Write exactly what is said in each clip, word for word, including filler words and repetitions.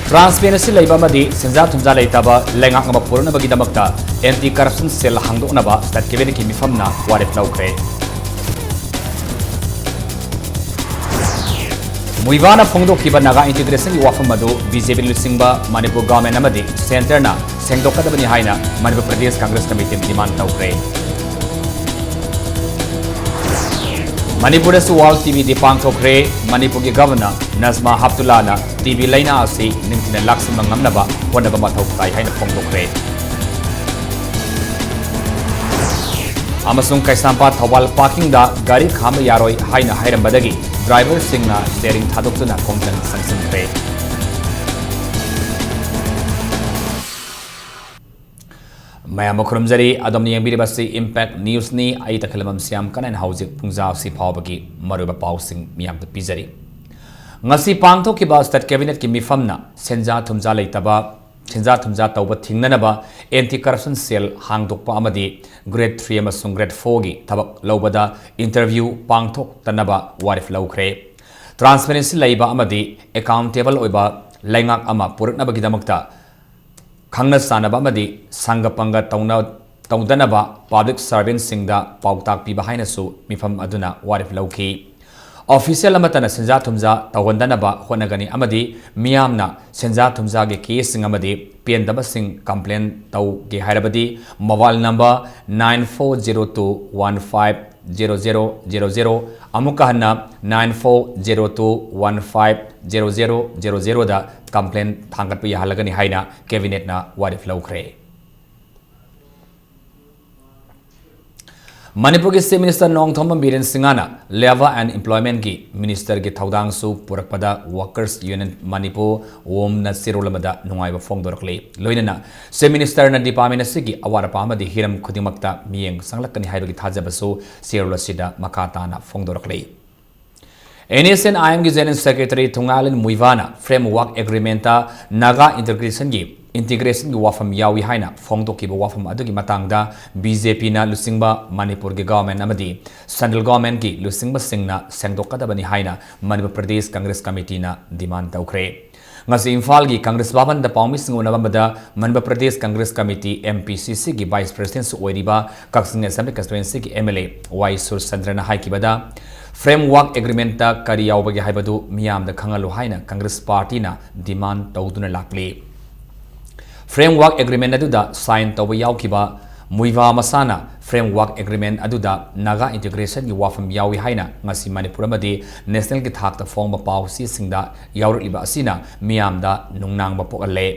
Transparency ꯂꯩꯕ ꯑꯃꯗꯤ ꯁꯦꯟꯖꯥ ꯊꯨꯝꯖꯥ ꯂꯩꯇꯕ ꯂꯩꯉꯥꯛ ꯑꯃ ꯄꯨꯔꯛꯅꯕꯒꯤꯗꯃꯛꯇ ꯑꯦꯟꯇꯤ ꯀꯔꯞꯁꯟ ꯁꯦꯜ ꯍꯥꯡꯗꯣꯛꯅꯕ ꯁ꯭ꯇꯦꯠ ꯀꯦꯕꯤꯅꯦꯠꯀꯤ ꯃꯤꯐꯝꯅ ꯋꯥꯔꯦꯞ ꯂꯧꯈ꯭ꯔꯦ꯫ ꯃꯨꯏꯕꯥꯅ ꯐꯣꯡꯗꯣꯛꯈꯤꯕ ꯅꯥꯒꯥ ꯏꯟꯇꯤꯒ꯭ꯔꯦꯁꯟꯒꯤ ꯋꯥꯐꯝ ꯑꯗꯨ ꯕꯤ ꯖꯦ ꯄꯤꯅ ꯂꯨꯆꯤꯡꯕ ꯃꯅꯤꯄꯨꯔ ꯒꯚꯔꯟꯃꯦꯟꯠ ꯑꯃꯗꯤ ꯁꯦꯟꯇꯔꯅ ꯁꯦꯡꯗꯣꯛꯀꯗꯕꯅꯤ ꯍꯥꯏꯅ ꯃꯅꯤꯄꯨꯔ ꯄ꯭ꯔꯗꯦꯁ ꯀꯪꯒ꯭ꯔꯦꯁ ꯀꯃꯤꯇꯤꯅ ꯗꯤꯃꯥꯟ ꯇꯧꯈ꯭ꯔꯦ꯫ ꯃꯅꯤꯄꯨꯔꯗꯁꯨ ꯋꯥꯔꯜꯗ ꯇꯤ ꯕꯤ ꯗꯦ ꯄꯥꯡꯊꯣꯛꯈ꯭ꯔꯦ꯫ ꯃꯅꯤꯄꯨꯔꯒꯤ ꯒꯚꯔꯅꯔ ꯅꯖꯃꯥ ꯍꯦꯞꯇꯨꯜꯂꯥꯅ ꯇꯤ ꯕꯤ ꯂꯥꯏꯅꯥ ꯑꯁꯤ ꯅꯤꯡꯊꯤꯅ ꯂꯥꯛꯁꯤꯟꯕ ꯉꯝꯅꯕ ꯍꯣꯠꯅꯕ ꯃꯊꯧ ꯇꯥꯏ ꯍꯥꯏꯅ ꯐꯣꯡꯗꯣꯛꯈ꯭ꯔꯦ꯫ ꯑꯃꯁꯨꯡ ꯀꯩꯁꯥꯝꯄꯥꯠ ꯊꯧꯕꯥꯜ ꯄꯥꯔꯀꯤꯡꯗ ꯒꯥꯔꯤ ꯈꯥꯝꯕ ꯌꯥꯔꯣꯏ ꯍꯥꯏꯅ ꯍꯥꯏꯔꯝꯕꯗꯒꯤ ꯗ꯭ꯔꯥꯏꯚꯔꯁꯤꯡꯅ ꯆꯦꯔꯤꯡ ꯊꯥꯗꯣꯛꯇꯨꯅ ꯈꯣꯡꯖꯪ ꯆꯪꯁꯤꯟꯈ꯭ꯔꯦ꯫ ꯃꯌꯥꯝꯕꯨ ꯈꯨꯔꯨꯝꯖꯔꯤ꯫ ꯑꯗꯣꯝꯅ ꯌꯦꯡꯕꯤꯔꯤꯕꯁꯤ ꯏꯝꯄꯦꯛ ꯅ꯭ꯌꯨꯁꯅꯤ꯫ ꯑꯩ ꯇꯈꯦꯜꯂꯝꯕꯝ ꯁ꯭ꯌꯥꯝ ꯀꯅꯟ ꯍꯧꯖꯤꯛ ꯄꯨꯡꯖꯥ ꯑꯁꯤ ꯐꯥꯎꯕꯒꯤ ꯃꯔꯨꯑꯣꯏꯕ ꯄꯥꯎꯁꯤꯡ ꯃꯤꯌꯥꯝꯗ ꯄꯤꯖꯔꯤ꯫ ꯉꯁꯤ ꯄꯥꯡꯊꯣꯛꯈꯤꯕ ꯁ꯭ꯇꯦꯠ ꯀꯦꯕꯤꯅꯦꯠꯀꯤ ꯃꯤꯐꯝꯅ ꯁꯦꯟꯖꯥ ꯊꯨꯝꯖꯥ ꯂꯩꯇꯕ, ꯁꯦꯟꯖꯥ ꯊꯨꯝꯖꯥ ꯇꯧꯕ ꯊꯤꯡꯅꯅꯕ ꯑꯦꯟꯇꯤ ꯀꯔꯞꯁꯟ ꯁꯦꯜ ꯍꯥꯡꯗꯣꯛꯄ ꯑꯃꯗꯤ ꯒ꯭ꯔꯦꯗ ꯊ꯭ꯔꯤ ꯑꯃꯁꯨꯡ ꯒ꯭ꯔꯦꯗ ꯐꯣꯔꯒꯤ ꯊꯕꯛ ꯂꯧꯕꯗ ꯏꯟꯇꯔꯚ꯭ꯌꯨ ꯄꯥꯡꯊꯣꯛꯇꯅꯕ ꯋꯥꯔꯦꯞ ꯂꯧꯈ꯭ꯔꯦ꯫ ꯇ꯭ꯔꯥꯟꯁꯄꯦꯔꯦꯟꯁꯤ ꯂꯩꯕ ꯑꯃꯗꯤ ꯑꯦꯀꯥꯎꯟꯇꯦꯕꯜ ꯑꯣꯏꯕ ꯂꯩꯉꯥꯛ ꯑꯃ ꯄꯨꯔꯛꯅꯕꯒꯤꯗꯃꯛꯇ ꯈꯪꯅ ꯆꯥꯟꯅꯕ ꯑꯃꯗꯤ ꯁꯪꯒ ꯄꯪꯒ ꯇꯧꯅ-, ꯇꯧꯗꯅꯕ ꯄꯕ꯭ꯂꯤꯛ ꯁꯔꯚꯦꯟꯠꯁꯤꯡꯗ ꯄꯥꯎꯇꯥꯛ ꯄꯤꯕ ꯍꯥꯏꯅꯁꯨ ꯃꯤꯐꯝ ꯑꯗꯨꯅ ꯋꯥꯔꯦꯞ ꯂꯧꯈꯤ꯫ ꯑꯣꯐꯤꯁꯤꯌꯦꯜ ꯑꯃꯠꯇꯅ ꯁꯦꯟꯖꯥ ꯊꯨꯝꯖꯥ ꯇꯧꯍꯟꯗꯅꯕ ꯍꯣꯠꯅꯒꯅꯤ ꯑꯃꯗꯤ ꯃꯤꯌꯥꯝꯅ ꯁꯦꯟꯖꯥ ꯊꯨꯝꯖꯥꯒꯤ ꯀꯦꯁꯁꯤꯡ ꯑꯃꯗꯤ ꯄꯦꯟꯗꯕꯁꯤꯡ ꯀꯝꯄ꯭ꯂꯦꯟ ꯇꯧꯒꯦ ꯍꯥꯏꯔꯕꯗꯤ mobile number nine four zero two one five zero zero zero zero, ꯑꯃꯨꯛꯀ ꯍꯟꯅ nine four zero two one five zero zero zero zeroꯗ ꯀꯝꯄ꯭ꯂꯦꯟ ꯊꯥꯡꯒꯠꯄ ꯌꯥꯍꯜꯂꯒꯅꯤ ꯍꯥꯏꯅ ꯀꯦꯕꯤꯅꯦꯠꯅ ꯋꯥꯔꯦꯞ ꯂꯧꯈ꯭ꯔꯦ꯫ ꯃꯅꯤꯄꯨꯔꯒꯤ ꯆꯤꯐ ꯃꯤꯅꯤꯁꯇꯔ ꯅꯣꯡꯊꯣꯝꯕꯝ ꯕꯤꯔꯦꯟ ꯁꯤꯡꯍꯅ ꯂꯦꯕꯔ ꯑꯦꯟ ꯏꯝꯄ꯭ꯂꯣꯏꯃꯦꯟꯠꯀꯤ ꯃꯤꯅꯤꯁꯇꯔꯒꯤ ꯊꯧꯗꯥꯡꯁꯨ ꯄꯨꯔꯛꯄꯗ ꯋꯥꯔꯀꯔꯁ ꯌꯨꯅꯤꯌꯟ ꯃꯅꯤꯄꯨꯔ, ꯋꯣꯝꯅ ꯆꯦꯔꯣꯜ ꯑꯃꯗ ꯅꯨꯡꯉꯥꯏꯕ ꯐꯣꯡꯗꯣꯔꯛꯂꯤ꯫ ꯂꯣꯏꯅꯅ ꯆꯤꯐ ꯃꯤꯅꯤꯁꯇꯔꯅ ꯗꯤꯄꯥꯔꯠꯃꯦꯟꯠ ꯑꯁꯤꯒꯤ ꯑꯋꯥꯠ ꯑꯄꯥ ꯑꯃꯗꯤ ꯍꯤꯔꯝ ꯈꯨꯗꯤꯡꯃꯛꯇ ꯃꯤꯠꯌꯦꯡ ꯆꯪꯂꯛꯀꯅꯤ ꯍꯥꯏꯕꯒꯤ ꯊꯥꯖꯕꯁꯨ ꯆꯦꯔꯣꯜ ꯑꯁꯤꯗ ꯃꯈꯥ ꯇꯥꯅ ꯐꯣꯡꯗꯣꯔꯛꯂꯤ꯫ ꯑꯦꯟ ꯑꯦꯁ ꯑꯦꯟ ꯑꯥꯏ ꯑꯦꯝꯒꯤ ꯖꯦꯅꯔꯦꯜ ꯁꯦꯀ꯭ꯔꯦꯇꯔꯤ ꯊꯨꯡꯉꯥꯂꯦꯟ ꯃꯨꯏꯕꯥꯅ ꯐ꯭ꯔꯦꯝꯋꯥꯔꯛ ꯑꯦꯒ꯭ꯔꯤꯃꯦꯟꯠꯇ ꯅꯥꯒꯥ ꯏꯟꯇꯤꯒ꯭ꯔꯦꯁꯟꯒꯤ, ꯏꯟꯇꯤꯒ꯭ꯔꯦꯁꯟꯒꯤ ꯋꯥꯐꯝ ꯌꯥꯎꯏ ꯍꯥꯏꯅ ꯐꯣꯡꯗꯣꯛꯈꯤꯕ ꯋꯥꯐꯝ ꯑꯗꯨꯒꯤ ꯃꯇꯥꯡꯗ ꯕꯤ ꯖꯦ ꯄꯤꯅ ꯂꯨꯆꯤꯡꯕ ꯃꯅꯤꯄꯨꯔꯒꯤ ꯒꯚꯔꯟꯃꯦꯟꯠ ꯑꯃꯗꯤ ꯁꯦꯟꯇ꯭ꯔꯦꯜ ꯒꯚꯔꯟꯃꯦꯟꯠꯀꯤ ꯂꯨꯆꯤꯡꯕꯁꯤꯡꯅ ꯁꯦꯡꯗꯣꯛꯀꯗꯕꯅꯤ ꯍꯥꯏꯅ ꯃꯅꯤꯄꯨꯔ ꯄ꯭ꯔꯗꯦꯁ ꯀꯪꯒ꯭ꯔꯦꯁ ꯀꯃꯤꯇꯤꯅ ꯗꯤꯃꯥꯟ ꯇꯧꯈ꯭ꯔꯦ꯫ ꯉꯁꯤ ꯏꯝꯐꯥꯜꯒꯤ ꯀꯪꯒ꯭ꯔꯦꯁ ꯚꯕꯟꯗ ꯄꯥꯎꯃꯤꯁꯤꯡ ꯎꯅꯕ ꯑꯃꯗ ꯃꯟꯕ Pradesh Congress committee, M P C C, ꯒꯤ ꯚꯥꯏꯁ ꯄ꯭ꯔꯁꯤꯗꯦꯟꯠꯁꯨ ꯑꯣꯏꯔꯤꯕ ꯀꯛꯆꯤꯡ ꯑꯦꯁꯦꯝꯕ꯭ꯂꯤ ꯀꯟꯁꯇꯤꯇ꯭ꯋꯦꯟꯁꯤꯒꯤ M L A ꯋꯥꯏ ꯁꯨꯔꯆꯟꯗ꯭ꯔꯅ ꯍꯥꯏꯈꯤꯕꯗ, ꯐ꯭ꯔꯦꯝꯋꯥꯔꯛ ꯑꯦꯒ꯭ꯔꯤꯃꯦꯟꯠꯇ ꯀꯔꯤ ꯌꯥꯎꯕꯒꯦ ꯍꯥꯏꯕꯗꯨ ꯃꯤꯌꯥꯝꯗ ꯈꯪꯍꯜꯂꯨ ꯍꯥꯏꯅ ꯀꯪꯒ꯭ꯔꯦꯁ ꯄꯥꯔꯇꯤꯅ ꯗꯤꯃꯥꯟ ꯇꯧꯗꯨꯅ ꯂꯥꯛꯂꯤ꯫ ꯐ꯭ꯔꯦꯝꯋꯥꯔꯛ ꯑꯦꯒ꯭ꯔꯤꯃꯦꯟꯠ ꯑꯗꯨꯗ ꯁꯥꯏꯟ ꯇꯧꯕ ꯌꯥꯎꯈꯤꯕ ꯃꯨꯏꯚꯥ ꯃꯁꯥꯅ ꯐ꯭ꯔꯦꯝꯋꯥꯔꯛ ꯑꯦꯒ꯭ꯔꯤꯃꯦꯟꯠ ꯑꯗꯨꯗ ꯅꯥꯒꯥ ꯏꯟꯇꯤꯒ꯭ꯔꯦꯁꯟꯒꯤ ꯋꯥꯐꯝ ꯌꯥꯎꯏ ꯍꯥꯏꯅ ꯉꯁꯤ ꯃꯅꯤꯄꯨꯔ ꯑꯃꯗꯤ ꯅꯦꯁꯅꯦꯜꯒꯤ ꯊꯥꯛꯇ ꯐꯣꯡꯕ ꯄꯥꯎ ꯆꯦꯁꯤꯡꯗ ꯌꯥꯎꯔꯛꯂꯤꯕ ꯑꯁꯤꯅ ꯃꯤꯌꯥꯝꯗ ꯅꯨꯡꯅꯥꯡꯕ ꯄꯣꯛꯍꯜꯂꯦ꯫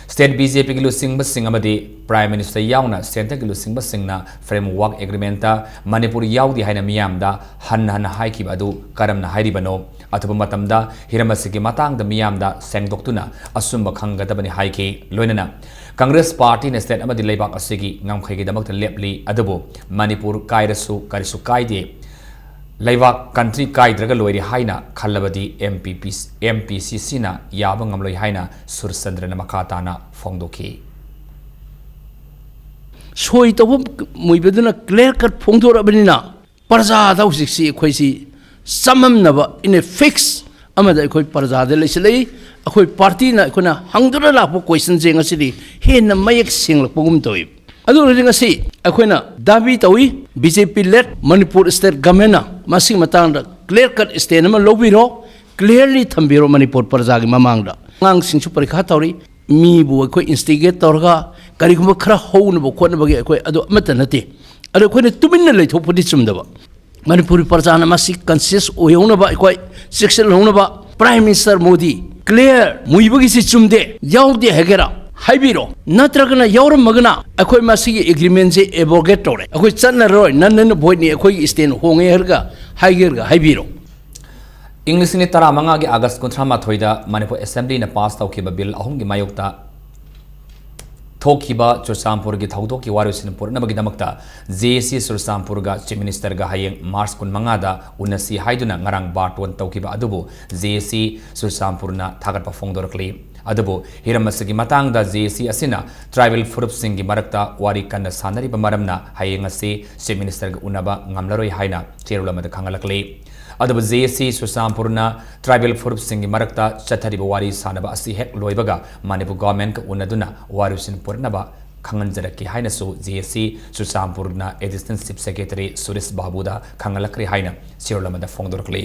ꯁ꯭ꯇꯦꯠ B J P ꯒꯤ ꯂꯨꯆꯤꯡꯕꯁꯤꯡ ꯑꯃꯗꯤ ꯄ꯭ꯔꯥꯏꯝ ꯃꯤꯅꯤꯁꯇꯔ ꯌꯥꯎꯅ ꯁꯦꯟꯇꯔꯒꯤ ꯂꯨꯆꯤꯡꯕꯁꯤꯡꯅ ꯐ꯭ꯔꯦꯝꯋꯥꯔꯛ ꯑꯦꯒ꯭ꯔꯤꯃꯦꯟꯠꯇ ꯃꯅꯤꯄꯨꯔ ꯌꯥꯎꯗꯦ ꯍꯥꯏꯅ ꯃꯤꯌꯥꯝꯗ ꯍꯟꯅ ꯍꯟꯅ ꯍꯥꯏꯈꯤꯕ ꯑꯗꯨ ꯀꯔꯝꯅ ꯍꯥꯏꯔꯤꯕꯅꯣ? ꯑꯊꯨꯕ ꯃꯇꯝꯗ ꯍꯤꯔꯝ ꯑꯁꯤꯒꯤ ꯃꯇꯥꯡꯗ ꯃꯤꯌꯥꯝꯗ ꯁꯦꯡꯗꯣꯛꯇꯨꯅ ꯑꯆꯨꯝꯕ ꯈꯪꯒꯗꯕꯅꯤ ꯍꯥꯏꯈꯤ꯫ ꯂꯣꯏꯅꯅ ꯀꯪꯒ꯭ꯔꯦꯁ ꯄꯥꯔꯇꯤꯅ ꯁ꯭ꯇꯦꯠ ꯑꯃꯗꯤ ꯂꯩꯕꯥꯛ ꯑꯁꯤꯒꯤ ꯉꯝꯈꯩꯒꯤꯗꯃꯛꯇ ꯂꯦꯞꯂꯤ, ꯑꯗꯨꯕꯨ ꯃꯅꯤꯄꯨꯔ ꯀꯥꯏꯔꯁꯨ ꯀꯔꯤꯁꯨ ꯀꯥꯏꯗꯦ, ꯂꯩꯕꯥꯛ, ꯀꯟꯇ꯭ꯔꯤ ꯀꯥꯏꯗ꯭ꯔꯒ ꯂꯣꯏꯔꯦ ꯍꯥꯏꯅ ꯈꯜꯂꯕꯗꯤ M P P, M P C C ꯅ ꯌꯥꯕ ꯉꯝꯂꯣꯏ ꯍꯥꯏꯅ ꯁꯨꯔꯆꯟꯗ꯭ꯔꯅ ꯃꯈꯥ ꯇꯥꯅ ꯐꯣꯡꯗꯣꯛꯈꯤ꯫ ꯁꯣꯏ ꯇꯧꯕ ꯃꯨꯏꯕꯗꯨꯅ ꯀ꯭ꯂꯤꯌꯥꯔ ꯀꯠ ꯐꯣꯡꯗꯣꯔꯛꯑꯕꯅꯤꯅ ꯄ꯭ꯔꯖꯥꯗ ꯍꯧꯖꯤꯛꯁꯤ ꯑꯩꯈꯣꯏꯁꯤ ꯆꯃꯝꯅꯕ in a fix ꯑꯃꯗ ꯑꯩꯈꯣꯏ ꯄ꯭ꯔꯖꯥꯗ ꯂꯩꯁꯤꯜꯂꯛꯏ꯫ ꯑꯩꯈꯣꯏ ꯄꯥꯔꯇꯤꯅ ꯑꯩꯈꯣꯏꯅ ꯍꯪꯗꯨꯅ ꯂꯥꯛꯄ ꯀꯣꯏꯁꯟꯁꯦ ꯉꯁꯤꯗꯤ ꯍꯦꯟꯅ ꯃꯌꯦꯛ ꯁꯦꯡꯂꯛꯄꯒꯨꯝ ꯇꯧꯏ꯫ ꯑꯗꯨ ꯑꯣꯏꯔꯗꯤ ꯉꯁꯤ ꯑꯩꯈꯣꯏꯅ ꯗꯥꯕꯤ ꯇꯧꯏ, B J P led Manipur state ꯒꯚꯔꯟꯃꯦꯟꯠꯅ ꯃꯁꯤꯒꯤ ꯃꯇꯥꯡꯗ ꯀ꯭ꯂꯤꯌꯥꯔ ꯀꯠ ꯁ꯭ꯇꯦꯟ ꯑꯃ ꯂꯧꯕꯤꯔꯣ, ꯀ꯭ꯂꯤꯌꯥꯔꯂꯤ ꯊꯝꯕꯤꯔꯣ ꯃꯅꯤꯄꯨꯔ ꯄ꯭ꯔꯖꯥꯒꯤ ꯃꯃꯥꯡꯗ꯫ ꯑꯉꯥꯡꯁꯤꯡꯁꯨ ꯄꯔꯤꯈꯥ ꯇꯧꯔꯤ, ꯃꯤꯕꯨ ꯑꯩꯈꯣꯏ ꯏꯟꯁꯇꯤꯒꯦꯠ ꯇꯧꯔꯒ ꯀꯔꯤꯒꯨꯝꯕ ꯈꯔ ꯍꯧꯅꯕ ꯈꯣꯠꯅꯕꯒꯤ ꯑꯩꯈꯣꯏ ꯑꯗꯨ ꯑꯃꯠꯇ ꯅꯠꯇꯦ꯫ ꯑꯗꯣ ꯑꯩꯈꯣꯏꯅ ꯇꯨꯃꯤꯟꯅ ꯂꯩꯊꯣꯛꯄꯗꯤ ꯆꯨꯝꯗꯕ꯫ ꯃꯅꯤꯄꯨꯔꯤ ꯄ꯭ꯔꯖꯥꯅ ꯃꯁꯤ ꯀꯟꯁꯤꯌꯁ ꯑꯣꯏꯍꯧꯅꯕ, ꯑꯩꯈꯣꯏ ꯆꯦꯛꯁꯤꯜꯍꯧꯅꯕ꯫ ꯄ꯭ꯔꯥꯏꯝ ꯃꯤꯅꯤꯁꯇꯔ ꯃꯣꯗꯤ, ꯀ꯭ꯂꯤꯌꯥꯔ ꯃꯨꯏꯕꯒꯤꯁꯤ ꯆꯨꯝꯗꯦ, ꯌꯥꯎꯗꯦ ꯍꯥꯏꯒꯦꯔꯥ ꯍꯥꯏꯕꯤꯔꯣ, ꯅꯠꯇ꯭ꯔꯒꯅ ꯌꯥꯎꯔꯝꯃꯒꯅ ꯑꯩꯈꯣꯏ ꯃꯁꯤꯒꯤ ꯑꯦꯒ꯭ꯔꯤꯃꯦꯟꯁꯦ ꯑꯦꯕ꯭ꯔꯣꯒꯦꯠ ꯇꯧꯔꯦ, ꯑꯩꯈꯣꯏ ꯆꯠꯅꯔꯔꯣꯏ, null and voidꯅꯤ, ꯑꯩꯈꯣꯏꯒꯤ ꯁ꯭ꯇꯦꯟ ꯍꯣꯡꯉꯦ ꯍꯥꯏꯔꯒ ꯍꯥꯏꯒꯦꯔꯒ ꯍꯥꯏꯕꯤꯔꯣ꯫ ꯏꯪ ꯂꯤꯁꯤꯡ ꯑꯅꯤ ꯇꯔꯥꯃꯉꯥꯒꯤ ꯑꯥꯒꯁ ꯀꯨꯟꯊ꯭ꯔꯥ ꯃꯥꯊꯣꯏꯗ ꯃꯅꯤꯄꯨꯔ ꯑꯦꯁꯦꯝꯕ꯭ꯂꯤꯅ ꯄꯥꯁ ꯇꯧꯈꯤꯕ ꯕꯤꯜ ꯑꯍꯨꯝꯒꯤ ꯃꯥꯌꯣꯛꯇ ꯊꯣꯛꯈꯤꯕ ꯆꯨꯔꯆꯥꯟꯄꯨꯔꯒꯤ ꯊꯧꯗꯣꯛꯀꯤ ꯋꯥꯔꯣꯏꯁꯤꯟ ꯄꯨꯔꯛꯅꯕꯒꯤꯗꯃꯛꯇ J A C ꯆꯨꯔꯆꯥꯟꯄꯨꯔꯒ ꯆꯤꯐ ꯃꯤꯅꯤꯁꯇꯔꯒ ꯍꯌꯦꯡ ꯃꯥꯔꯆ ꯀꯨꯟꯃꯉꯥꯗ ꯎꯅꯁꯤ ꯍꯥꯏꯗꯨꯅ ꯉꯔꯥꯡ ꯕꯥꯔꯇꯣꯟ ꯇꯧꯈꯤꯕ ꯑꯗꯨꯕꯨ J A C ꯆꯨꯔꯆꯥꯟꯄꯨꯔꯅ ꯊꯥꯒꯠꯄ ꯐꯣꯡꯗꯣꯔꯛꯂꯤ꯫ ꯑꯗꯨꯕꯨ ꯍꯤꯔꯝ ꯑꯁꯤꯒꯤ ꯃꯇꯥꯡꯗ J A C ꯑꯁꯤꯅ ꯇ꯭ꯔꯥꯏꯕꯦꯜ ꯐꯨꯔꯨꯞꯁꯤꯡꯒꯤ ꯃꯔꯛꯇ ꯋꯥꯔꯤ ꯀꯟꯅ ꯁꯥꯟꯅꯔꯤꯕ ꯃꯔꯝꯅ ꯍꯌꯦꯡ ꯑꯁꯤ ꯆꯤꯐ ꯃꯤꯅꯤꯁꯇꯔꯒ ꯎꯅꯕ ꯉꯝꯂꯔꯣꯏ ꯍꯥꯏꯅ ꯆꯦꯔꯣꯜ ꯑꯃꯗ ꯈꯪꯍꯜꯂꯛꯂꯤ꯫ ꯑꯗꯨꯕꯨ ꯖꯦ ꯑꯦ ꯁꯤ ꯆꯨꯔꯆꯥꯟꯄꯨꯔꯅ ꯇ꯭ꯔꯥꯏꯕꯦꯜ ꯐꯨꯔꯨꯞꯁꯤꯡꯒꯤ ꯃꯔꯛꯇ ꯆꯠꯊꯔꯤꯕ ꯋꯥꯔꯤ ꯁꯥꯅꯕ ꯑꯁꯤ ꯍꯦꯛ ꯂꯣꯏꯕꯒ ꯃꯅꯤꯄꯨꯔ ꯒꯣꯚꯔꯟꯃꯦꯟꯠꯀ ꯎꯅꯗꯨꯅ ꯋꯥꯔꯣꯏꯁꯤꯟ ꯄꯨꯔꯛꯅꯕ ꯈꯪꯍꯟꯖꯔꯛꯀꯦ ꯍꯥꯏꯅꯁꯨ ꯖꯦ ꯑꯦ ꯁꯤ ꯆꯨꯔꯆꯥꯟꯄꯨꯔꯅ ꯑꯦꯗꯤꯁꯅꯦꯜ ꯆꯤꯐ ꯁꯦꯀ꯭ꯔꯦꯇꯔꯤ ꯁꯨꯔꯦꯁ ꯕꯥꯕꯨꯗ ꯈꯪꯍꯜꯂꯛꯈ꯭ꯔꯦ ꯍꯥꯏꯅ ꯁꯤꯔꯣꯜ ꯑꯃꯗ ꯐꯣꯡꯗꯣꯔꯛꯂꯤ꯫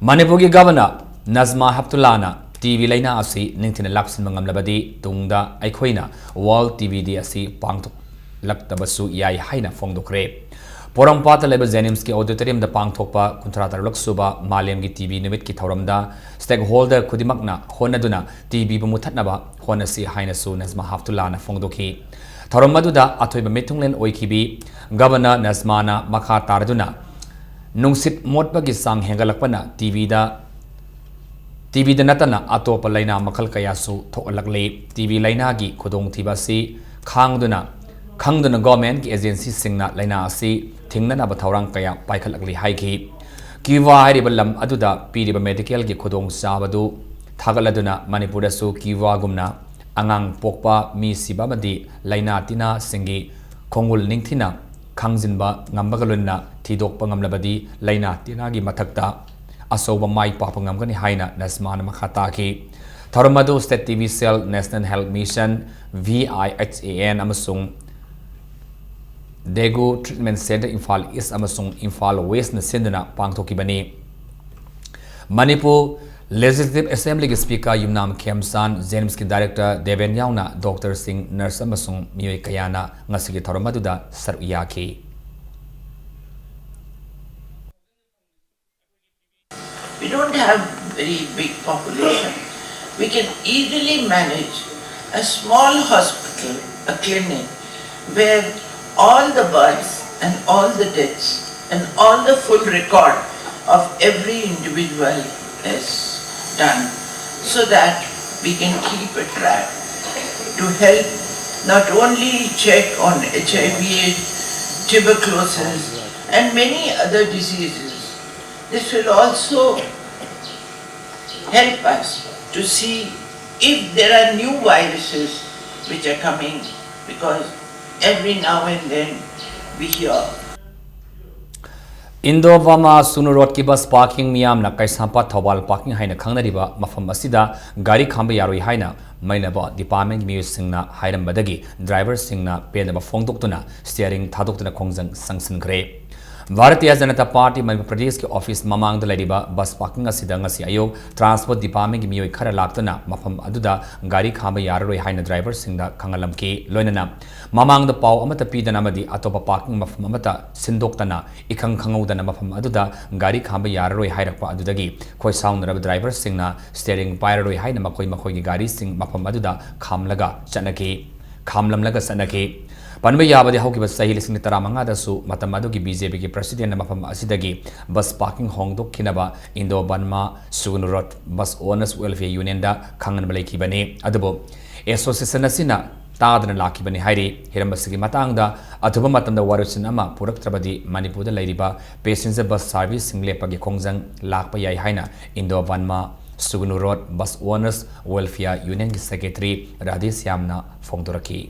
ꯃꯅꯤꯄꯨꯔꯒꯤ ꯒꯚꯔꯅꯔ ꯅꯖꯃꯥ ꯍꯦꯞꯇꯨꯜꯂꯥꯅ ꯇꯤ ꯕꯤ ꯂꯥꯏꯅꯥ ꯑꯁꯤ ꯅꯤꯡꯊꯤꯅ ꯂꯥꯛꯁꯤꯟꯕ ꯉꯝꯂꯕꯗꯤ ꯇꯨꯡꯗ ꯑꯩꯈꯣꯏꯅ ꯋꯥꯔꯜꯗ ꯇꯤ ꯕꯤ ꯗꯦ ꯑꯁꯤ ꯄꯥꯡꯊꯣꯛꯂꯛꯇꯕꯁꯨ ꯌꯥꯏ ꯍꯥꯏꯅ ꯐꯣꯡꯗꯣꯛꯈ꯭ꯔꯦ꯫ ꯄꯣꯔꯣꯝꯄꯥꯠꯇ ꯂꯩꯕ ꯖꯦꯅꯤꯝꯁꯀꯤ ꯑꯣꯗꯤꯇꯣꯔꯤꯌꯝꯗ ꯄꯥꯡꯊꯣꯛꯄ ꯀꯨꯟꯊ꯭ꯔꯥ ꯇꯔꯨꯛꯂꯛ ꯁꯨꯕ ꯃꯥꯂꯦꯝꯒꯤ ꯇꯤ ꯕꯤ ꯅꯨꯃꯤꯠꯀꯤ ꯊꯧꯔꯝꯗ ꯁ꯭ꯇꯦꯛꯍꯣꯜꯗꯔ ꯈꯨꯗꯤꯡꯃꯛꯅ ꯍꯣꯠꯅꯗꯨꯅ ꯇꯤ ꯕꯤꯕꯨ ꯃꯨꯊꯠꯅꯕ ꯍꯣꯠꯅꯁꯤ ꯍꯥꯏꯅꯁꯨ ꯅꯖꯃꯥ ꯍꯦꯞꯇꯨꯜꯂꯥꯅ ꯐꯣꯡꯗꯣꯛꯈꯤ꯫ ꯊꯧꯔꯝ ꯑꯗꯨꯗ ꯑꯊꯣꯏꯕ ꯃꯤꯊꯨꯡꯂꯦꯟ ꯑꯣꯏꯈꯤꯕꯤ ꯒꯚꯔꯅꯔ ꯅꯖꯃꯥꯅ ꯃꯈꯥ ꯇꯥꯔꯗꯨꯅ ꯅꯨꯡꯁꯤꯠ ꯃꯣꯠꯄꯒꯤ ꯆꯥꯡ ꯍꯦꯟꯒꯠꯂꯛꯄꯅ ꯇꯤ ꯕꯤꯗ, ꯇꯤ ꯕꯤꯗ ꯅꯠꯇꯅ ꯑꯇꯣꯞꯄ ꯂꯥꯏꯅꯥ ꯃꯈꯜ ꯀꯌꯥꯁꯨ ꯊꯣꯛꯍꯜꯂꯛꯂꯤ꯫ ꯇꯤ ꯕꯤ ꯂꯥꯏꯅꯥꯒꯤ ꯈꯨꯗꯣꯡꯊꯤꯕ ꯑꯁꯤ ꯈꯥꯡꯗꯨꯅ, ꯈꯪꯗꯨꯅ ꯒꯣꯚꯔꯟꯃꯦꯟꯠꯀꯤ ꯑꯦꯖꯦꯟꯁꯤꯁꯤꯡꯅ ꯂꯥꯏꯅꯥ ꯑꯁꯤ ꯊꯤꯡꯅꯅꯕ ꯊꯧꯔꯥꯡ ꯀꯌꯥ ꯄꯥꯏꯈꯠꯂꯛꯂꯤ ꯍꯥꯏꯈꯤ꯫ ꯀ꯭ꯌꯨꯕꯥ ꯍꯥꯏꯔꯤꯕ ꯂꯝ ꯑꯗꯨꯗ ꯄꯤꯔꯤꯕ ꯃꯦꯗꯤꯀꯦꯜꯒꯤ ꯈꯨꯗꯣꯡꯆꯥꯕꯗꯨ ꯊꯥꯒꯠꯂꯗꯨꯅ ꯃꯅꯤꯄꯨꯔꯗꯁꯨ ꯀ꯭ꯌꯨꯕꯥꯒꯨꯝꯅ ꯑꯉꯥꯡ ꯄꯣꯛꯄ, ꯃꯤ ꯁꯤꯕ ꯑꯃꯗꯤ ꯂꯥꯏꯅꯥ ꯇꯤꯟꯅꯥꯁꯤꯡꯒꯤ ꯈꯣꯡꯒꯨꯜ ꯅꯤꯡꯊꯤꯅ ꯈꯪꯖꯤꯟꯕ ꯉꯝꯕꯒ ꯂꯣꯏꯅꯅ ꯊꯤꯗꯣꯛꯄ ꯉꯝꯂꯕꯗꯤ ꯂꯥꯏꯅꯥ ꯇꯤꯟꯅꯥꯒꯤ ꯃꯊꯛꯇ ꯑꯆꯧꯕ ꯃꯥꯏ ꯄꯥꯛꯄ ꯉꯝꯒꯅꯤ ꯍꯥꯏꯅ ꯅꯖꯃꯥꯅ ꯃꯈꯥ ꯇꯥꯈꯤ꯫ ꯊꯧꯔꯝ ꯑꯗꯨ state T B cell, national health mission, V I H A N ꯑꯃꯁꯨꯡ ꯗꯦꯒꯨ ꯇ꯭ꯔꯤꯠꯃꯦꯟꯠ ꯁꯦꯟꯇꯔ ꯏꯝꯐꯥꯜ ꯏꯁ ꯑꯃꯁꯨꯡ ꯏꯝꯐꯥꯜ ꯋꯦꯁ꯭ꯠꯅ ꯁꯤꯟꯗꯨꯅ ꯄꯥꯡꯊꯣꯛꯈꯤꯕꯅꯤ꯫ ꯃꯅꯤꯄꯨꯔ ꯂꯦꯖꯤꯁꯂꯦꯇꯤꯚ ꯑꯦꯁꯦꯝꯕ꯭ꯂꯤꯒꯤ ꯁ꯭ꯄꯤꯀꯔ ꯌꯨꯝꯅꯥꯝ ꯈꯦꯝꯆꯥꯟ, ꯖꯦꯅꯤꯝꯁꯀꯤ ꯗꯥꯏꯔꯦꯛꯇꯔ ꯗꯦꯕꯦꯟ ꯌꯥꯎꯅ ꯗꯣꯛꯇꯔꯁꯤꯡ, ꯅꯔꯁ ꯑꯃꯁꯨꯡ ꯃꯤꯑꯣꯏ ꯀꯌꯥꯅ ꯉꯁꯤꯒꯤ ꯊꯧꯔꯝ ꯑꯗꯨꯗ ꯁꯔꯨꯛ ꯌꯥꯈꯤ꯫ We don't have very big population. We can easily manage a small hospital, a clinic, where all the births and all the deaths and all the full record of every individual is done, so that we can keep a track to help not only check on H I V, tuberculosis, and many other diseases. This will also help us to see if there are new viruses which are coming, because every now and then we hear. Indo Burma Sugnu ꯔꯣꯗꯀꯤ bus parking ꯃꯤꯌꯥꯝꯅ Keishampat Thoubal parking ꯍꯥꯏꯅ ꯈꯪꯅꯔꯤꯕ ꯃꯐꯝ ꯑꯁꯤꯗ ꯒꯥꯔꯤ ꯈꯥꯝꯕ ꯌꯥꯔꯣꯏ ꯍꯥꯏꯅ ꯃꯩꯅꯕ ꯗꯤꯄꯥꯔꯠꯃꯦꯟꯒꯤ ꯃꯤꯑꯣꯏꯁꯤꯡꯅ ꯍꯥꯏꯔꯝꯕꯗꯒꯤ ꯗ꯭ꯔꯥꯏꯚꯔꯁꯤꯡꯅ ꯄꯦꯟꯗꯕ ꯐꯣꯡꯗꯣꯛꯇꯨꯅ ꯁ꯭ꯇꯤꯌꯔꯤꯡ ꯊꯥꯗꯣꯛꯇꯨꯅ ꯈꯣꯡꯖꯪ ꯆꯪꯁꯤꯟꯈ꯭ꯔꯦ꯫ ꯚꯥꯔꯇꯤꯌ ꯖꯅꯇꯥ ꯄꯥꯔꯇꯤ ꯃꯅꯤꯄꯨꯔ ꯄ꯭ꯔꯗꯦꯁꯀꯤ ꯑꯣꯐꯤꯁ ꯃꯃꯥꯡꯗ ꯂꯩꯔꯤꯕ ꯕꯁ ꯄꯥꯔꯀꯤꯡ ꯑꯁꯤꯗ ꯉꯁꯤ ꯑꯌꯨꯛ ꯇ꯭ꯔꯥꯟꯁꯄꯣꯔꯠ ꯗꯤꯄꯥꯔꯠꯃꯦꯟꯒꯤ ꯃꯤꯑꯣꯏ ꯈꯔ ꯂꯥꯛꯇꯨꯅ ꯃꯐꯝ ꯑꯗꯨꯗ ꯒꯥꯔꯤ ꯈꯥꯝꯕ ꯌꯥꯔꯔꯣꯏ ꯍꯥꯏꯅ ꯗ꯭ꯔꯥꯏꯚꯔꯁꯤꯡꯗ ꯈꯪꯍꯜꯂꯝꯈꯤ꯫ ꯂꯣꯏꯅꯅ ꯃꯃꯥꯡꯗ ꯄꯥꯎ ꯑꯃꯠꯇ ꯄꯤꯗꯅ ꯑꯃꯗꯤ ꯑꯇꯣꯞꯄ ꯄꯥꯔꯀꯤꯡ ꯃꯐꯝ ꯑꯃꯠꯇ ꯁꯤꯟꯗꯣꯛꯇꯅ ꯏꯈꯪ ꯈꯪꯍꯧꯗꯅ ꯃꯐꯝ ꯑꯗꯨꯗ ꯒꯥꯔꯤ ꯈꯥꯝꯕ ꯌꯥꯔꯔꯣꯏ ꯍꯥꯏꯔꯛꯄ ꯑꯗꯨꯗꯒꯤ ꯈꯣꯏ ꯁꯥꯎꯅꯔꯕ ꯗ꯭ꯔꯥꯏꯚꯔꯁꯤꯡꯅ ꯁ꯭ꯇꯤꯌꯔꯤꯡ ꯄꯥꯏꯔꯔꯣꯏ ꯍꯥꯏꯅ ꯃꯈꯣꯏ ꯃꯈꯣꯏꯒꯤ ꯒꯥꯔꯤꯁꯤꯡ ꯃꯐꯝ ꯑꯗꯨꯗ ꯈꯥꯝꯂꯒ ꯆꯠꯅꯈꯤ꯫ ꯈꯥꯝꯂꯝꯂꯒ ꯆꯠꯅꯈꯤ꯫ ꯄꯟꯕ ꯌꯥꯕꯗꯤ ꯍꯧꯈꯤꯕ ꯆꯍꯤ ꯂꯤꯁꯤꯡ ꯇꯔꯥꯃꯉꯥꯗꯁꯨ ꯃꯇꯝ ꯑꯗꯨꯒꯤ ꯕꯤ ꯖꯦ ꯄꯤꯒꯤ ꯄ꯭ꯔꯁꯤꯗꯦꯟꯅ ꯃꯐꯝ ꯑꯁꯤꯗꯒꯤ bus parking ꯍꯣꯡꯗꯣꯛꯈꯤꯅꯕ Indo Burma Sugnu road bus owners welfare ꯌꯨꯅꯤꯌꯟꯗ ꯈꯪꯍꯟꯕ ꯂꯩꯈꯤꯕꯅꯤ꯫ ꯑꯗꯨꯕꯨ ꯑꯦꯁꯣꯁꯤꯌꯦꯁꯟ ꯑꯁꯤꯅ ꯇꯥꯗꯅ ꯂꯥꯛꯈꯤꯕꯅꯤ ꯍꯥꯏꯔꯤ꯫ ꯍꯤꯔꯝ ꯑꯁꯤꯒꯤ ꯃꯇꯥꯡꯗ ꯑꯊꯨꯕ ꯃꯇꯝꯗ ꯋꯥꯔꯣꯏꯁꯤꯟ ꯑꯃ ꯄꯨꯔꯛꯇ꯭ꯔꯕꯗꯤ ꯃꯅꯤꯄꯨꯔꯗ ꯂꯩꯔꯤꯕ ꯄꯦꯁꯦꯟꯖꯔ ꯕꯁ ꯁꯥꯔꯚꯤꯁꯁꯤꯡ ꯂꯦꯞꯄꯒꯤ ꯈꯣꯡꯖꯪ ꯂꯥꯛꯄ ꯌꯥꯏ ꯍꯥꯏꯅ Indo Burma Sugnu road bus owners welfare ꯌꯨꯅꯤꯌꯟꯒꯤ ꯁꯦꯀ꯭ꯔꯦꯇꯔꯤ ꯔꯥꯙꯦꯁ꯭ꯌꯥꯝꯅ ꯐꯣꯡꯗꯣꯔꯛꯈꯤ꯫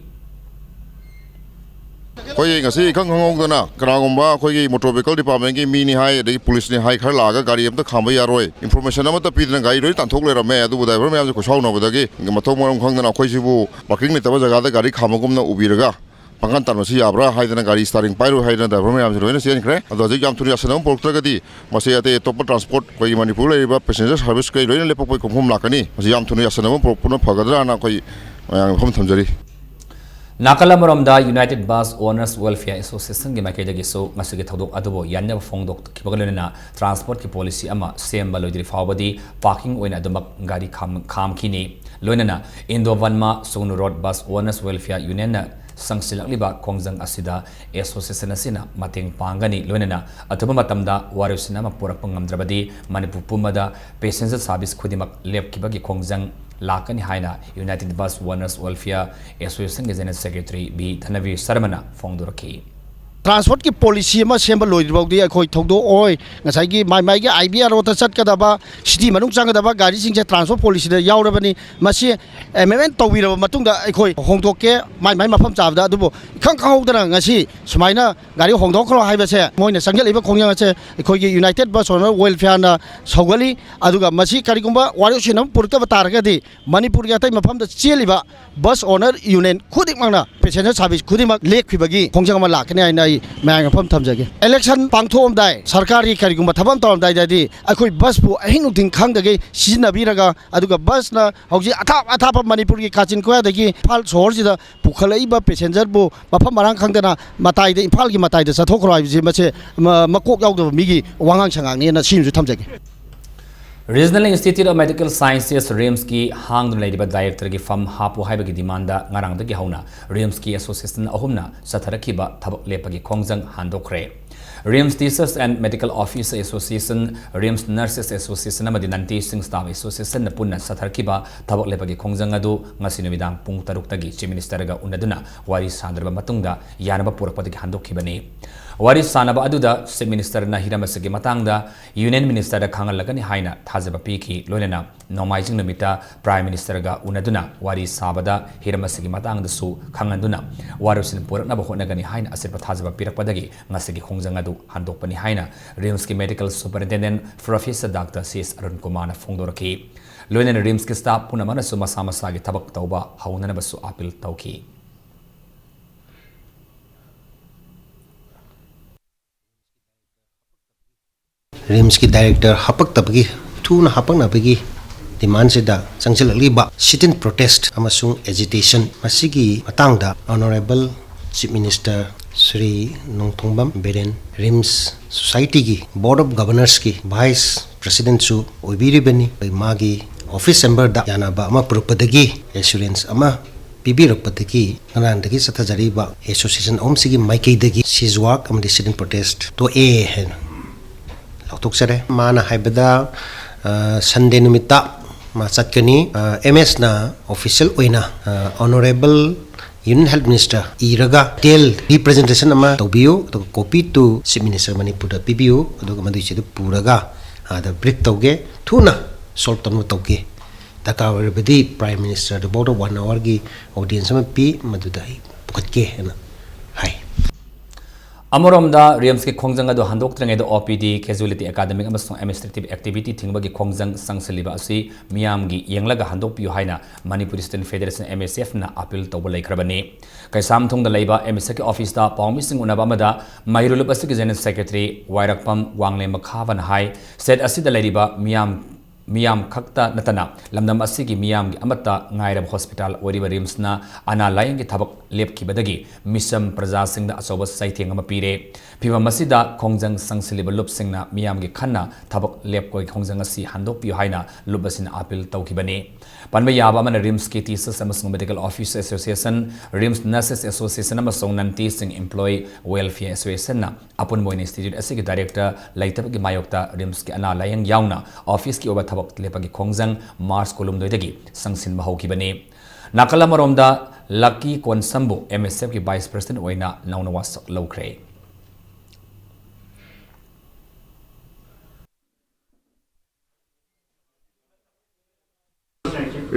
ꯑꯩꯈꯣꯏ ꯉꯁꯤ ꯏꯈꯪ ꯈꯪꯍꯧꯗꯅ ꯀꯅꯥꯒꯨꯝꯕ ꯑꯩꯈꯣꯏꯒꯤ ꯃꯣꯇꯣꯔ ꯚꯤꯍꯤꯀꯜ ꯗꯤꯄꯥꯔꯠꯃꯦꯟꯒꯤ ꯃꯤꯅꯤ ꯍꯥꯏ, ꯑꯗꯒꯤ ꯄꯨꯂꯤꯁꯅꯤ ꯍꯥꯏ, ꯈꯔ ꯂꯥꯛꯑꯒ ꯒꯥꯔꯤ ꯑꯝꯇ ꯈꯥꯝꯕ ꯌꯥꯔꯣꯏ, ꯏꯟꯐꯣꯔꯃꯦꯁꯟ ꯑꯃꯠꯇ ꯄꯤꯗꯅ ꯒꯥꯔꯤ ꯂꯣꯏ ꯇꯥꯟꯊꯣꯛ ꯂꯩꯔꯝꯃꯦ꯫ ꯑꯗꯨꯕꯨ ꯗ꯭ꯔꯥꯏꯚꯔ ꯃꯌꯥꯝꯁꯦ ꯈꯣꯏꯁꯥꯎꯅꯕꯗꯒꯤ ꯃꯊꯣꯡ ꯃꯔꯝ ꯈꯪꯗꯅ ꯑꯩꯈꯣꯏꯁꯤꯕꯨ ꯄꯥꯔꯀꯤꯡ ꯂꯩꯇꯕ ꯖꯒꯥꯗ ꯒꯥꯔꯤ ꯈꯥꯝꯕꯒꯨꯝꯅ ꯎꯕꯤꯔꯒ ꯄꯪꯀꯥꯟ ꯇꯥꯟꯕꯁꯤ ꯌꯥꯕ꯭ꯔꯥ ꯍꯥꯏꯗꯅ ꯒꯥꯔꯤ ꯁ꯭ꯇꯥꯔꯤꯡ ꯄꯥꯏꯔꯣꯏ ꯍꯥꯏꯗꯅ ꯗ꯭ꯔꯥꯏꯚꯔ ꯃꯌꯥꯝꯁꯦ ꯂꯣꯏꯅ ꯆꯦꯟꯈ꯭ꯔꯦ꯫ ꯑꯗꯣ ꯍꯧꯖꯤꯛ ꯌꯥꯝ ꯊꯨꯅ ꯌꯥꯁꯟꯅꯕ ꯄꯨꯔꯛꯇ꯭ꯔꯒꯗꯤ ꯃꯁꯤ ꯑꯇꯩ ꯑꯇꯣꯞꯄ ꯇ꯭ꯔꯥꯟꯁꯄꯣꯔꯠ, ꯑꯩꯈꯣꯏꯒꯤ ꯃꯅꯤꯄꯨꯔ ꯂꯩꯔꯤꯕ ꯄꯦꯁꯦꯟꯖꯔ ꯁꯥꯔꯚꯤꯁ ꯀꯩ ꯂꯣꯏꯅ ꯂꯦꯞꯄꯛꯄꯒꯤ ꯈꯣꯡꯐꯝ ꯂꯥꯛꯀꯅꯤ꯫ ꯃꯁꯤ ꯌꯥꯝ ꯊꯨꯅ ꯌꯥꯁꯟꯅꯕ ꯄꯨꯔꯛꯄꯅ ꯐꯒꯗ꯭ꯔꯥꯅ ꯑꯩꯈꯣꯏ ꯃꯌꯥꯝꯒꯤ ꯃꯐꯝ ꯊꯝꯖꯔꯤ꯫ ꯅꯥꯀꯜ ꯑꯃꯔꯣꯝꯗ, ꯌꯨꯅꯥꯏꯇꯦꯗ ꯕꯁ ꯑꯣꯅꯔꯁ ꯋꯦꯜꯐꯤꯌꯔ ꯑꯦꯁꯣꯁꯤꯌꯦꯁꯟꯒꯤ ꯃꯥꯏꯀꯩꯗꯒꯤꯁꯨ ꯉꯁꯤꯒꯤ ꯊꯧꯗꯣꯛ ꯑꯗꯨꯕꯨ ꯌꯥꯅꯤꯡꯗꯕ ꯐꯣꯡꯗꯣꯛꯈꯤꯕꯒ ꯂꯣꯏꯅꯅ ꯇ꯭ꯔꯥꯟꯁꯄꯣꯔꯠꯀꯤ ꯄꯣꯂꯤꯁꯤ ꯑꯃ ꯁꯦꯝꯕ ꯂꯣꯏꯗ꯭ꯔꯤ ꯐꯥꯎꯕꯗꯤ ꯄꯥꯔꯀꯤꯡ ꯑꯣꯏꯅ ꯑꯗꯨꯃꯛ ꯒꯥꯔꯤ ꯈꯥꯝ-, ꯈꯥꯝꯈꯤꯅꯤ꯫ ꯂꯣꯏꯅꯅ Indo Burma Sugnu road bus owners welfare ꯌꯨꯅꯤꯌꯟꯅ ꯆꯪꯁꯤꯜꯂꯛꯂꯤꯕ ꯈꯣꯡꯖꯪ ꯑꯁꯤꯗ ꯑꯦꯁꯣꯁꯤꯌꯦꯁꯟ ꯑꯁꯤꯅ ꯃꯇꯦꯡ ꯄꯥꯡꯒꯅꯤ꯫ ꯂꯣꯏꯅꯅ ꯑꯊꯨꯕ ꯃꯇꯝꯗ ꯋꯥꯔꯣꯏꯁꯤꯟ ꯑꯃ ꯄꯨꯔꯛꯄ ꯉꯝꯗ꯭ꯔꯕꯗꯤ ꯃꯅꯤꯄꯨꯔ ꯄꯨꯝꯕꯗ ꯄꯦꯁꯦꯟꯖꯔ ꯁꯥꯔꯚꯤꯁ ꯈꯨꯗꯤꯡꯃꯛ ꯂꯦꯞꯈꯤꯕꯒꯤ ꯈꯣꯡꯖꯪ ꯂꯥꯛꯀꯅꯤ ꯍꯥꯏꯅ ꯌꯨꯅꯥꯏꯇꯦꯗ ꯕꯁ ꯑꯣꯅꯔꯁ ꯋꯦꯜꯐꯤꯌꯔ ꯑꯦꯁꯣꯁꯤꯌꯦꯁꯟꯒꯤ ꯖꯦꯅꯔꯦꯜ ꯁꯦꯀ꯭ꯔꯦꯇꯔꯤ ꯚꯤ ꯙꯅꯕꯤꯔ ꯁꯔꯃꯅ ꯐꯣꯡꯗꯣꯔꯛꯈꯤ꯫ ꯇ꯭ꯔꯥꯟꯁꯄꯣꯔꯠꯀꯤ ꯄꯣꯂꯤꯁꯤ ꯑꯃ ꯁꯦꯝꯕ ꯂꯣꯏꯗ꯭ꯔꯤꯐꯥꯎꯗꯤ ꯑꯩꯈꯣꯏ ꯊꯧꯗꯣꯛꯑꯣꯏ꯫ ꯉꯁꯥꯏꯒꯤ ꯃꯥꯏ ꯃꯥꯏꯒꯤ ꯑꯥꯏ ꯕꯤ ꯑꯥꯔ ꯑꯣꯗ ꯆꯠꯀꯗꯕ, ꯁꯤꯇꯤ ꯃꯅꯨꯡ ꯆꯪꯒꯗꯕ ꯒꯥꯔꯤꯁꯤꯡꯁꯦ ꯇ꯭ꯔꯥꯟꯁꯄꯣꯔꯠ ꯄꯣꯂꯤꯁꯤꯗ ꯌꯥꯎꯔꯕꯅꯤ꯫ ꯃꯁꯤ ꯑꯦꯃꯦꯟꯃꯦꯟ ꯇꯧꯕꯤꯔꯕ ꯃꯇꯨꯡꯗ ꯑꯩꯈꯣꯏ ꯍꯣꯡꯗꯣꯛꯀꯦ ꯃꯥꯏ ꯃꯥꯏ ꯃꯐꯝ ꯆꯥꯕꯗ꯫ ꯑꯗꯨꯕꯨ ꯏꯈꯪ ꯈꯪꯍꯧꯗꯅ ꯉꯁꯤ ꯁꯨꯃꯥꯏꯅ ꯒꯥꯔꯤ ꯍꯣꯡꯗꯣꯛꯈ꯭ꯔꯣ ꯍꯥꯏꯕꯁꯦ, ꯃꯣꯏꯅ ꯆꯪꯁꯤꯜꯂꯛꯏꯕ ꯈꯣꯡꯖꯪ ꯑꯁꯦ ꯑꯩꯈꯣꯏꯒꯤ ꯌꯨꯅꯥꯏꯇꯦꯠ ꯕꯁ ꯑꯣꯅꯔ ꯋꯦꯜꯐꯤꯌꯥꯔꯅ ꯁꯧꯒꯠꯂꯤ꯫ ꯑꯗꯨꯒ ꯃꯁꯤ ꯀꯔꯤꯒꯨꯝꯕ ꯋꯥꯔꯦꯞꯁꯤꯟ ꯑꯃ ꯄꯨꯔꯛꯇꯕ ꯇꯥꯔꯒꯗꯤ ꯃꯅꯤꯄꯨꯔꯒꯤ ꯑꯇꯩ ꯃꯐꯝꯗ ꯆꯦꯜꯂꯤꯕ ꯕꯁ ꯑꯣꯅꯔ ꯌꯨꯅꯤꯌꯟ ꯈꯨꯗꯤꯡꯃꯛꯅ ꯄꯦꯁꯦꯟꯖꯔ ꯁꯥꯔꯚꯤꯁ ꯈꯨꯗꯤꯡꯃꯛ ꯂꯦꯞꯈꯤꯕꯒꯤ ꯈꯣꯡꯖꯪ ꯑꯃ ꯂꯥꯛꯀꯅꯤ ꯍꯥꯏꯅ ꯑꯩ ꯃꯌꯥꯝꯒꯤ ꯃꯐꯝ ꯊꯝꯖꯒꯦ꯫ ꯏꯂꯦꯛꯁꯟ ꯄꯥꯡꯊꯣꯛꯑꯝꯗꯥꯏ, ꯁꯔꯀꯥꯔꯒꯤ ꯀꯔꯤꯒꯨꯝꯕ ꯊꯕꯛ ꯑꯃ ꯇꯧꯔꯝꯗꯥꯏꯗꯗꯤ ꯑꯩꯈꯣꯏ ꯕꯁꯄꯨ ꯑꯍꯤꯡ ꯅꯨꯡꯊꯤꯜ ꯈꯪꯗꯒꯩ ꯁꯤꯖꯤꯟꯅꯕꯤꯔꯒ, ꯑꯗꯨꯒ ꯕꯁꯅ ꯍꯧꯖꯤꯛ ꯑꯊꯥꯞ ꯑꯊꯥꯞꯄ ꯃꯅꯤꯄꯨꯔꯒꯤ ꯀꯥꯆꯤꯟ ꯀꯣꯌꯥꯗꯒꯤ ꯏꯝꯐꯥꯜ ꯁꯣꯍꯣꯔꯁꯤꯗ ꯄꯨꯈꯠꯂꯛꯏꯕ ꯄꯦꯁꯦꯟꯖꯔꯕꯨ ꯃꯐꯝ ꯃꯔꯥꯡ ꯈꯪꯗꯅ ꯃꯇꯥꯏꯗ, ꯏꯝꯐꯥꯜꯒꯤ ꯃꯇꯥꯏꯗ ꯆꯠꯊꯣꯛꯈ꯭ꯔꯣ ꯍꯥꯏꯕꯁꯤ, ꯃꯁꯦ ꯃ-, ꯃꯀꯣꯛ ꯌꯥꯎꯗꯕ ꯃꯤꯒꯤ ꯋꯥꯉꯥꯡ ꯁꯉꯥꯡꯅꯦꯅ ꯁꯤꯃꯁꯨ ꯊꯝꯖꯒꯦ꯫ Regional Institute of Medical Sciences, ꯔꯤꯝꯁꯀꯤ ꯍꯥꯡꯗꯨꯅ ꯂꯩꯔꯤꯕ ꯗꯥꯏꯔꯦꯛꯇꯔꯒꯤ ꯐꯝ ꯍꯥꯞꯄꯨ ꯍꯥꯏꯕꯒꯤ ꯗꯤꯃꯥꯟꯗ ꯉꯔꯥꯡꯗꯒꯤ ꯍꯧꯅ ꯔꯤꯝꯁꯀꯤ ꯑꯦꯁꯣꯁꯤꯌꯦꯁꯟ ꯑꯍꯨꯝꯅ ꯆꯠꯊꯔꯛꯈꯤꯕ ꯊꯕꯛ ꯂꯦꯞꯄꯒꯤ ꯈꯣꯡꯖꯪ ꯍꯥꯟꯗꯣꯛꯈ꯭ꯔꯦ꯫ RIMS Teachers and Medical Officer Association, RIMS Nurses Association ꯑꯃꯗꯤ Non Teaching Staff Associationꯅ ꯄꯨꯟꯅ ꯆꯠꯊꯔꯛꯈꯤꯕ ꯊꯕꯛ ꯂꯦꯞꯄꯒꯤ ꯈꯣꯡꯖꯪ ꯑꯗꯨ ꯉꯁꯤ ꯅꯨꯃꯤꯗꯥꯡ ꯄꯨꯡ ꯇꯔꯨꯛꯇꯒꯤ Chief Ministerꯒ ꯎꯅꯗꯨꯅ ꯋꯥꯔꯤ ꯁꯥꯅꯔꯕ ꯃꯇꯨꯡꯗ ꯌꯥꯅꯕ ꯄꯨꯔꯛꯄꯗꯒꯤ ꯍꯟꯗꯣꯛꯈꯤꯕꯅꯤ꯫ ꯋꯥꯔꯤ ꯁꯥꯅꯕ ꯑꯗꯨꯗ Chief Ministerꯅ ꯍꯤꯔꯝ ꯑꯁꯤꯒꯤ ꯃꯇꯥꯡꯗ Union Ministerꯗ ꯈꯪꯍꯜꯂꯒꯅꯤ ꯍꯥꯏꯅ ꯊꯥꯖꯕ ꯄꯤꯈꯤ꯫ ꯂꯣꯏꯅꯅ ꯅꯣꯡꯃꯥꯏꯖꯤꯡ ꯅꯨꯃꯤꯠꯇ Prime Ministerꯒ ꯎꯅꯗꯨꯅ ꯋꯥꯔꯤ ꯁꯥꯕꯗ ꯍꯤꯔꯝ ꯑꯁꯤꯒꯤ ꯃꯇꯥꯡꯗꯁꯨ ꯈꯪꯍꯟꯗꯨꯅ ꯋꯥꯔꯣꯏꯁꯤꯟ ꯄꯨꯔꯛꯅꯕ ꯍꯣꯠꯅꯒꯅꯤ ꯍꯥꯏꯅ ꯑꯆꯦꯠꯄ ꯊꯥꯖꯕ ꯄꯤꯔꯛꯄꯗꯒꯤ ꯉꯁꯤꯒꯤ ꯈꯣꯡꯖꯪ ꯑꯗꯨ ꯍꯟꯗꯣꯛꯄꯅꯤ ꯍꯥꯏꯅ ꯔꯤꯝꯁꯀꯤ Medical Superintendent Professor Doctor C S Arun ꯀꯨꯃꯥꯔꯅ ꯐꯣꯡꯗꯣꯔꯛꯈꯤ꯫ ꯂꯣꯏꯅꯅ ꯔꯤꯝꯁꯀꯤ staff ꯄꯨꯝꯅꯃꯛꯅꯁꯨ ꯃꯁꯥ ꯃꯁꯥꯒꯤ ꯊꯕꯛ ꯇꯧꯕ ꯍꯧꯅꯅꯕꯁꯨ appeal ꯇꯧꯈꯤ꯫ ꯔꯤꯝꯁꯀꯤ ꯗꯥꯏꯔꯦꯛꯇꯔ ꯍꯥꯄꯛꯇꯕꯒꯤ, ꯊꯨꯅ ꯍꯥꯄꯛꯅꯕꯒꯤ ꯗꯤꯃꯥꯟꯁꯤꯗ ꯆꯪꯁꯤꯜꯂꯛꯂꯤꯕ sit-in protest ꯑꯃꯁꯨꯡ agitation, ꯃꯁꯤꯒꯤ ꯃꯇꯥꯡꯗ Honourable Chief Minister Shri Nongthombam Biren, RIMS ꯁꯣꯁꯥꯏꯇꯤꯒꯤ Board of Governorsꯀꯤ Vice Presidentꯁꯨ ꯑꯣꯏꯕꯤꯔꯤꯕꯅꯤ꯫ ꯃꯥꯒꯤ office chamberꯗ ꯌꯥꯅꯕ ꯑꯃ ꯄꯨꯔꯛꯄꯗꯒꯤ assurance ꯑꯃ ꯄꯤꯕꯤꯔꯛꯄꯗꯒꯤ ꯉꯔꯥꯡꯗꯒꯤ ꯆꯠꯊꯖꯔꯤꯕ association ꯑꯍꯨꯝꯁꯤꯒꯤ ꯃꯥꯏꯀꯩꯗꯒꯤ cease work ꯑꯃꯗꯤ sit-in protest ꯇꯣꯛꯑꯦ ꯍꯥꯏꯅ ꯂꯥꯎꯊꯣꯛꯆꯔꯦ꯫ ꯃꯥꯅ ꯍꯥꯏꯕꯗ, ꯑ, Sunday ꯅꯨꯃꯤꯠꯇ ꯃꯥ ꯆꯠꯀꯅꯤ꯫ ꯑ, M Sꯅ official ꯑꯣꯏꯅ, ꯑ, Honourable Union Health Minister ꯏꯔꯒ detail representation ꯑꯃ ꯇꯧꯕꯤꯌꯨ, ꯑꯗꯨꯒ copy to Chief Minister ꯃꯅꯤꯄꯨꯔꯗ ꯄꯤꯕꯤꯌꯨ, ꯑꯗꯨꯒ ꯃꯗꯨꯏꯁꯤꯗ ꯄꯨꯔꯒ ꯑꯥꯗ brief ꯇꯧꯒꯦ, ꯊꯨꯅ solve ꯇꯧꯅꯕ ꯇꯧꯒꯦ꯫ ꯗꯔꯀꯥꯔ ꯑꯣꯏꯔꯕꯗꯤ Prime Minister ꯗꯨꯐꯥꯎꯗ one hour ꯒꯤ audience ꯑꯃ ꯄꯤ, ꯃꯗꯨꯗ ꯑꯩ ꯄꯨꯈꯠꯀꯦ ꯍꯥꯏꯅ ꯍꯥꯏ꯫ ꯑꯃꯔꯣꯝꯗ, ꯔꯤꯝꯁꯀꯤ ꯈꯣꯡꯖꯪ ꯑꯗꯨ ꯍꯟꯗꯣꯛꯇ꯭ꯔꯤꯉꯩꯗ ꯑꯣ ꯄꯤ ꯗꯤ, casualty, academic ꯑꯃꯁꯨꯡ administrative activity ꯊꯤꯡꯕꯒꯤ ꯈꯣꯡꯖꯪ ꯆꯪꯁꯤꯜꯂꯤꯕ ꯑꯁꯤ ꯃꯤꯌꯥꯝꯒꯤ ꯌꯦꯡꯂꯒ ꯍꯟꯗꯣꯛꯄꯤꯌꯨ ꯍꯥꯏꯅ Manipur Student Federation, M S F, ꯅ appeal ꯇꯧꯕ ꯂꯩꯈ꯭ꯔꯕꯅꯤ꯫ ꯀꯩꯁꯥꯝꯊꯣꯡꯗ ꯂꯩꯕ M S F ꯀꯤ office ꯇ ꯄꯥꯎꯃꯤꯁꯤꯡ ꯎꯅꯕ ꯑꯃꯗ ꯃꯩꯔꯨꯂꯨꯞ ꯑꯁꯤꯒꯤ General Secretary ꯋꯥꯏꯔꯛꯄꯝ ꯋꯥꯡꯂꯦꯝꯕ ꯈꯥꯕꯅ ꯍꯥꯏ, state ꯑꯁꯤꯗ ꯂꯩꯔꯤꯕ ꯃꯤꯌꯥꯝ ꯃꯤꯌꯥꯝ ꯈꯛꯇ ꯅꯠꯇꯅ ꯂꯝꯗꯝ ꯑꯁꯤꯒꯤ ꯃꯤꯌꯥꯝꯒꯤ ꯑꯃꯠꯇ ꯉꯥꯏꯔꯕ hospital ꯑꯣꯏꯔꯤꯕ ꯔꯤꯝꯁꯅ ꯑꯅꯥ ꯂꯥꯌꯦꯡꯒꯤ ꯊꯕꯛ ꯂꯦꯞꯈꯤꯕꯗꯒꯤ ꯃꯤꯆꯝ ꯄ꯭ꯔꯖꯥꯁꯤꯡꯗ ꯑꯆꯧꯕ ꯆꯩꯊꯦꯡ ꯑꯃ ꯄꯤꯔꯦ꯫ ꯐꯤꯚꯝ ꯑꯁꯤꯗ ꯈꯣꯡꯖꯪ ꯆꯪꯁꯤꯜꯂꯤꯕ ꯂꯨꯞꯁꯤꯡꯅ ꯃꯤꯌꯥꯝꯒꯤ ꯈꯟꯅ ꯊꯕꯛ ꯂꯦꯞꯄꯒꯤ ꯈꯣꯡꯖꯪ ꯑꯁꯤ ꯍꯟꯗꯣꯛꯄꯤꯌꯨ ꯍꯥꯏꯅ ꯂꯨꯞ ꯑꯁꯤꯅ appeal ꯇꯧꯈꯤꯕꯅꯤ꯫ ꯄꯟꯕ ꯌꯥꯕ ꯑꯃꯅ, ꯔꯤꯝꯁꯀꯤ Teachers ꯑꯃꯁꯨꯡ Medical Officers Association, RIMS Nurses Association ꯑꯃꯁꯨꯡ Non Teaching Employee Welfare Association ꯅ ꯑꯄꯨꯟꯕ ꯑꯣꯏꯅ institute ꯑꯁꯤꯒꯤ director ꯂꯩꯇꯕꯒꯤ ꯃꯥꯌꯣꯛꯇ ꯔꯤꯝꯁꯀꯤ ꯑꯅꯥ ꯂꯥꯌꯦꯡ ꯌꯥꯎꯅ office ꯀꯤ ꯑꯣꯏꯕ ꯊꯕꯛ ꯂꯦꯞꯄꯒꯤ ꯈꯣꯡꯖꯪ March ꯀꯨꯟꯍꯨꯝꯗꯣꯏꯗꯒꯤ ꯆꯪꯁꯤꯟꯕ ꯍꯧꯈꯤꯕꯅꯤ꯫ ꯅꯥꯀꯜ ꯑꯃꯔꯣꯝꯗ, ꯂꯛꯀꯤ ꯀꯣꯟꯁꯝꯕꯨ M S F ꯀꯤ Vice President ꯑꯣꯏꯅ ꯅꯧꯅ ꯋꯥꯁꯛ ꯂꯧꯈ꯭ꯔꯦ꯫